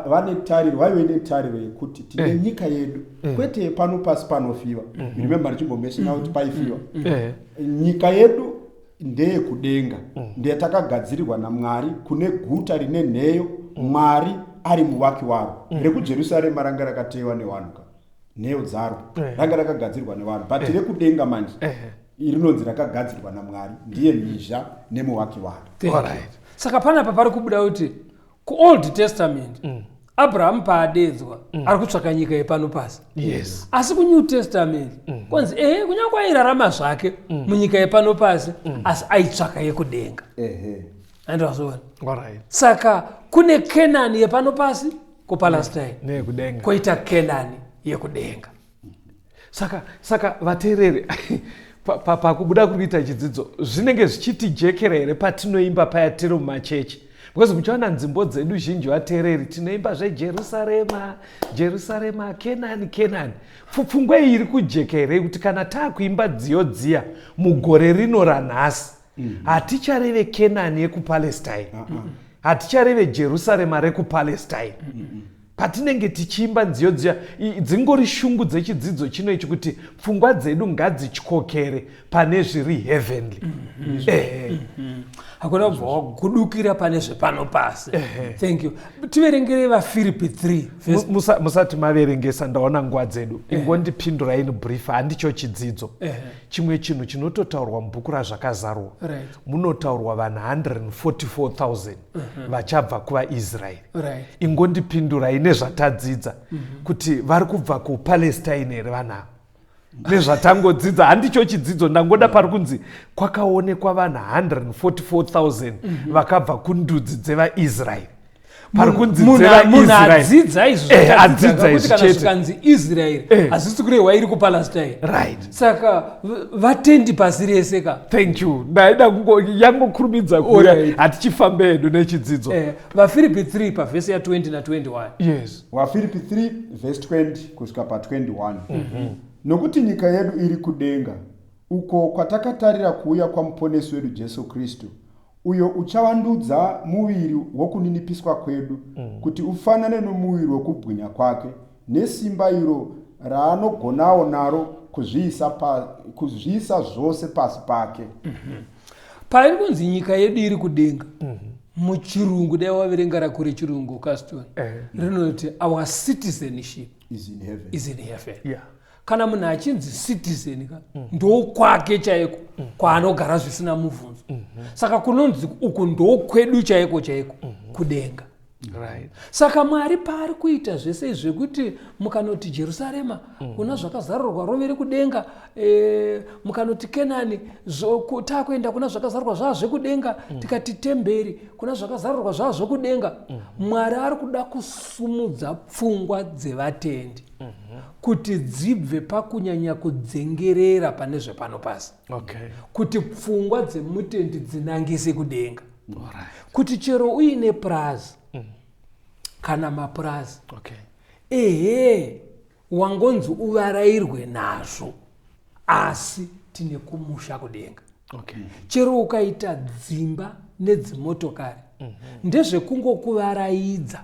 vane tariro, vaive netariro yekuti tine nyika yedu, kwete yepano pasi panofiwa. Remember ndichimbomeshina kuti paifiwa. Nyika yedu ndeyekudenga, ndeyatakagadzirirwa naMwari, kune guta rine nheyo, Mwari ari muvaki waro. RekuJerusarema ranga rakateyiwa nevanhu ka, nheyo dzaro ranga rakagadzirwa nevanhu, but rekudenga manje rinonzi rakagadzirwa naMwari, ndiye mhizha nemuvaki waro. Thank you. Saka panapa pari kubuda kuti kuOld Testament, Abrahamu paadedzwa, ari kutsvaka nyika yepano pasi. Asi kuNew Testament kwanzi ehe, kunyange airarama zvake munyika yepano pasi, asi aitsvaka yekudenga. Andazviona. Saka kune Kenani yepano pasi kuPalestine, neyekudenga, kwoita Kenani yekudenga. Saka vateereri, pakubuda kuri kuita chidzidzo, zvinenge zvichitijekera here patinoimba paya tiri mumachechi? Because muchaona nzimbo dzedu zhinji, vateereri, tinoimba zveJerusarema, Jerusarema, Kenani, Kenani. Pfungwa iyi iri kujeka here, kuti kana taakuimba dziyo dziya mugore rino ranhasi, hatichareve Kenani yekuPalestine, hatichareve Jerusarema rekuPalestine patinenge tichiimba nziyo dziya? Dzingori shungu dzechidzidzo chino ichi, kuti pfungwa dzedu ngadzityokere pane zviri heavenly. Ehe. Hakuna kubva wagudukira pane zvepano pasi. Thank you. Tiverengerei vaFiripi 3 verse Musati maverengesa, ndaona nguva dzedu. Ingondipindurai in brief, handicho chidzidzo. Chimwe chinhu chinototaurwa mubhuku raZvakazarurwa, munotaurwa vanhu 144,000 vachabva kuvaIsraeri. Ingondipindurai nezvatadzidza, kuti vari kubva kuPalestine here vanhu ava? Nezvatangodzidza, handicho chidzidzo, ndangoda pari kunzi kwakaonekwa vanhu 144,000 vakabva kundudzi dzevaIsraeri, pari kunzi Munhu dzevaIsraeri. Adzidza izvi, adzidza kuti izvi kana chete. zvikanzi Israeri, hazvisi kurehwa iri kuPalestine. Saka vatendi pasi rese ka. Thank you. Ndaida yangokurumidza kuuya. Hatichifambe hedu nechidzidzo. VaFiripi 3 pavhesi ya20 na21. Yes. WaFiripi 3 vhesi 20 kusvika pa21: Nokuti nyika yedu iri kudenga, uko kwatakatarira kuuya kwaMuponesi wedu Jesu Kristu, uyo uchavandudza muviri wokuninipiswa kwedu, kuti ufanane nomuviri wokubwinya kwake, nesimba iro raanogonawo naro kuzviisa zvose pasi pake. Pairi kunzi nyika yedu iri kudenga, muchirungu, dai waverenga rakure chirungu, Caston, rinoti our citizenship is in heaven. Is in heaven. Kana munhu achinzi citizen ka, ndokwake chaiko kwaanogara zvisina mubvunzo. Saka kunonzi uku ndokwedu chaiko chaiko kudenga. Saka Mwari paari kuita zvese izvi zvekuti mukanoti Jerusarema, kuna Zvakazarurwa rove rekudenga, mukanoti Kenani, taakuenda kuna Zvakazarurwa zvaa zvekudenga, tikati temberi kuna Zvakazarurwa zvaa zvokudenga, Mwari ari kuda kusumudza pfungwa dzevatendi kuti dzibve pakunyanya kudzengerera pane zvepano pasi, kuti pfungwa dzemutendi dzinangise kudenga, kuti chero uine purazi kana mapurazi, ehe, wangonzi uvarairwe nazvo, asi tine kumusha kudenga. Chero ukaita dzimba nedzimotokari, ndezvekungokuvaraidza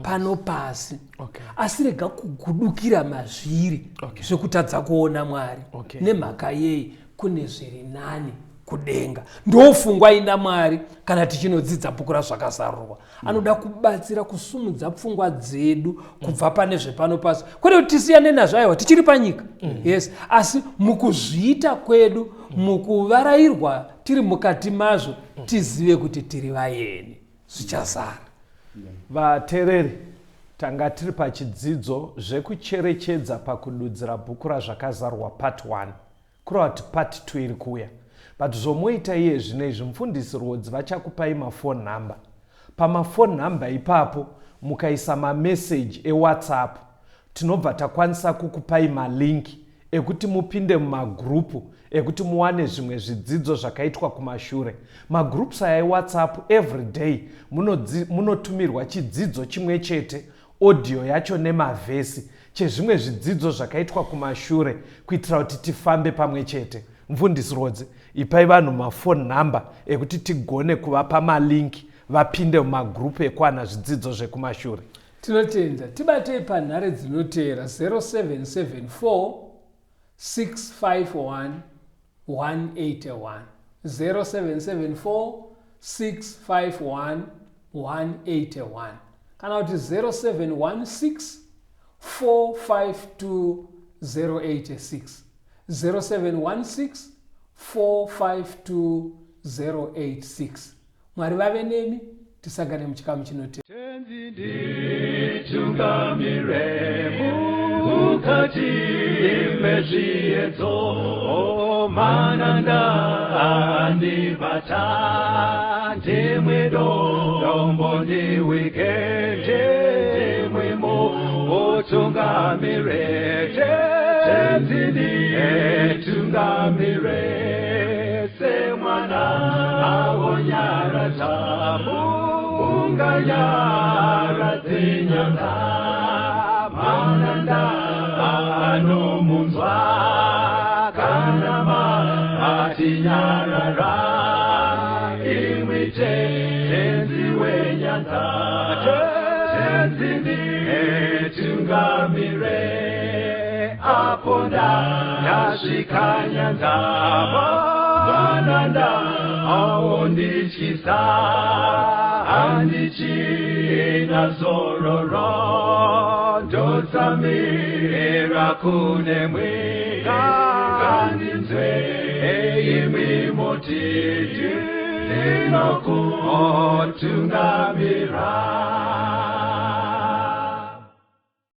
pano pasi, asi rega kugudukira mazviri zvekutadza kuona Mwari. Nemhaka yei? Kune zviri nani kudenga. Ndofungwa ina Mwari kana tichinodzidza bhuku raZvakazarurwa. Anoda kubatsira kusumudza pfungwa dzedu kubva pane zvepano pasi, kwete kuti tisiyane nazvo, aiwa, tichiri panyika, yes, asi mukuzviita kwedu, mukuvarairwa tiri mukati mazvo, tizive kuti tiri vaeni, zvichazara. Vateereri, tanga tiri pachidzidzo zvekucherechedza pakududzira bhuku raZvakazarurwa part 1, kureva kuti part 2 iri kuuya. But zvomoita iye zvino izvi, mufundisi Rwodzi vachakupai mafone number. Pamafone number ipapo mukaisa mameseji eWhatsApp, tinobva takwanisa kukupai malinki ekuti mupinde mumagurupu. ekuti muwane zvimwe zvidzidzo zvakaitwa kumashure. Magroups aya eWhatsApp every day munotumirwa chidzidzo chimwe chete, audio yacho nemavhesi, chezvimwe zvidzidzo zvakaitwa kumashure kuitira kuti tifambe pamwe chete. Mfundisi Rwodzi, ipai vanhu mafone number ekuti tigone kuvapa malink vapinde mumagroup ekuwana zvidzidzo zvekumashure. Tinotenda. Tibatei panhare dzinoteera 0774 651 181, 0774 651 181, kana kuti 0716 452 086, 0716 452 086. Mwari vave nemi, tisangane muchikamu chinotevera. Tenzi nditungamire mukati mezviedzo, mananda andibata, ndimwe dombo ndiwike, ndimwe mutungamire. Tenzi nditungamire semwana awonyaradza, unganyaradze nyanga, mananda anomunzwa kana matinyarara. Imwi Tenzi wenyanza, Tenzi nditungamire apo ndasvika nyanza, mananda aondityisa, handichina zororo, ndotsamira kune mwe, ngandinzwe imwi moti ndinokutungamira.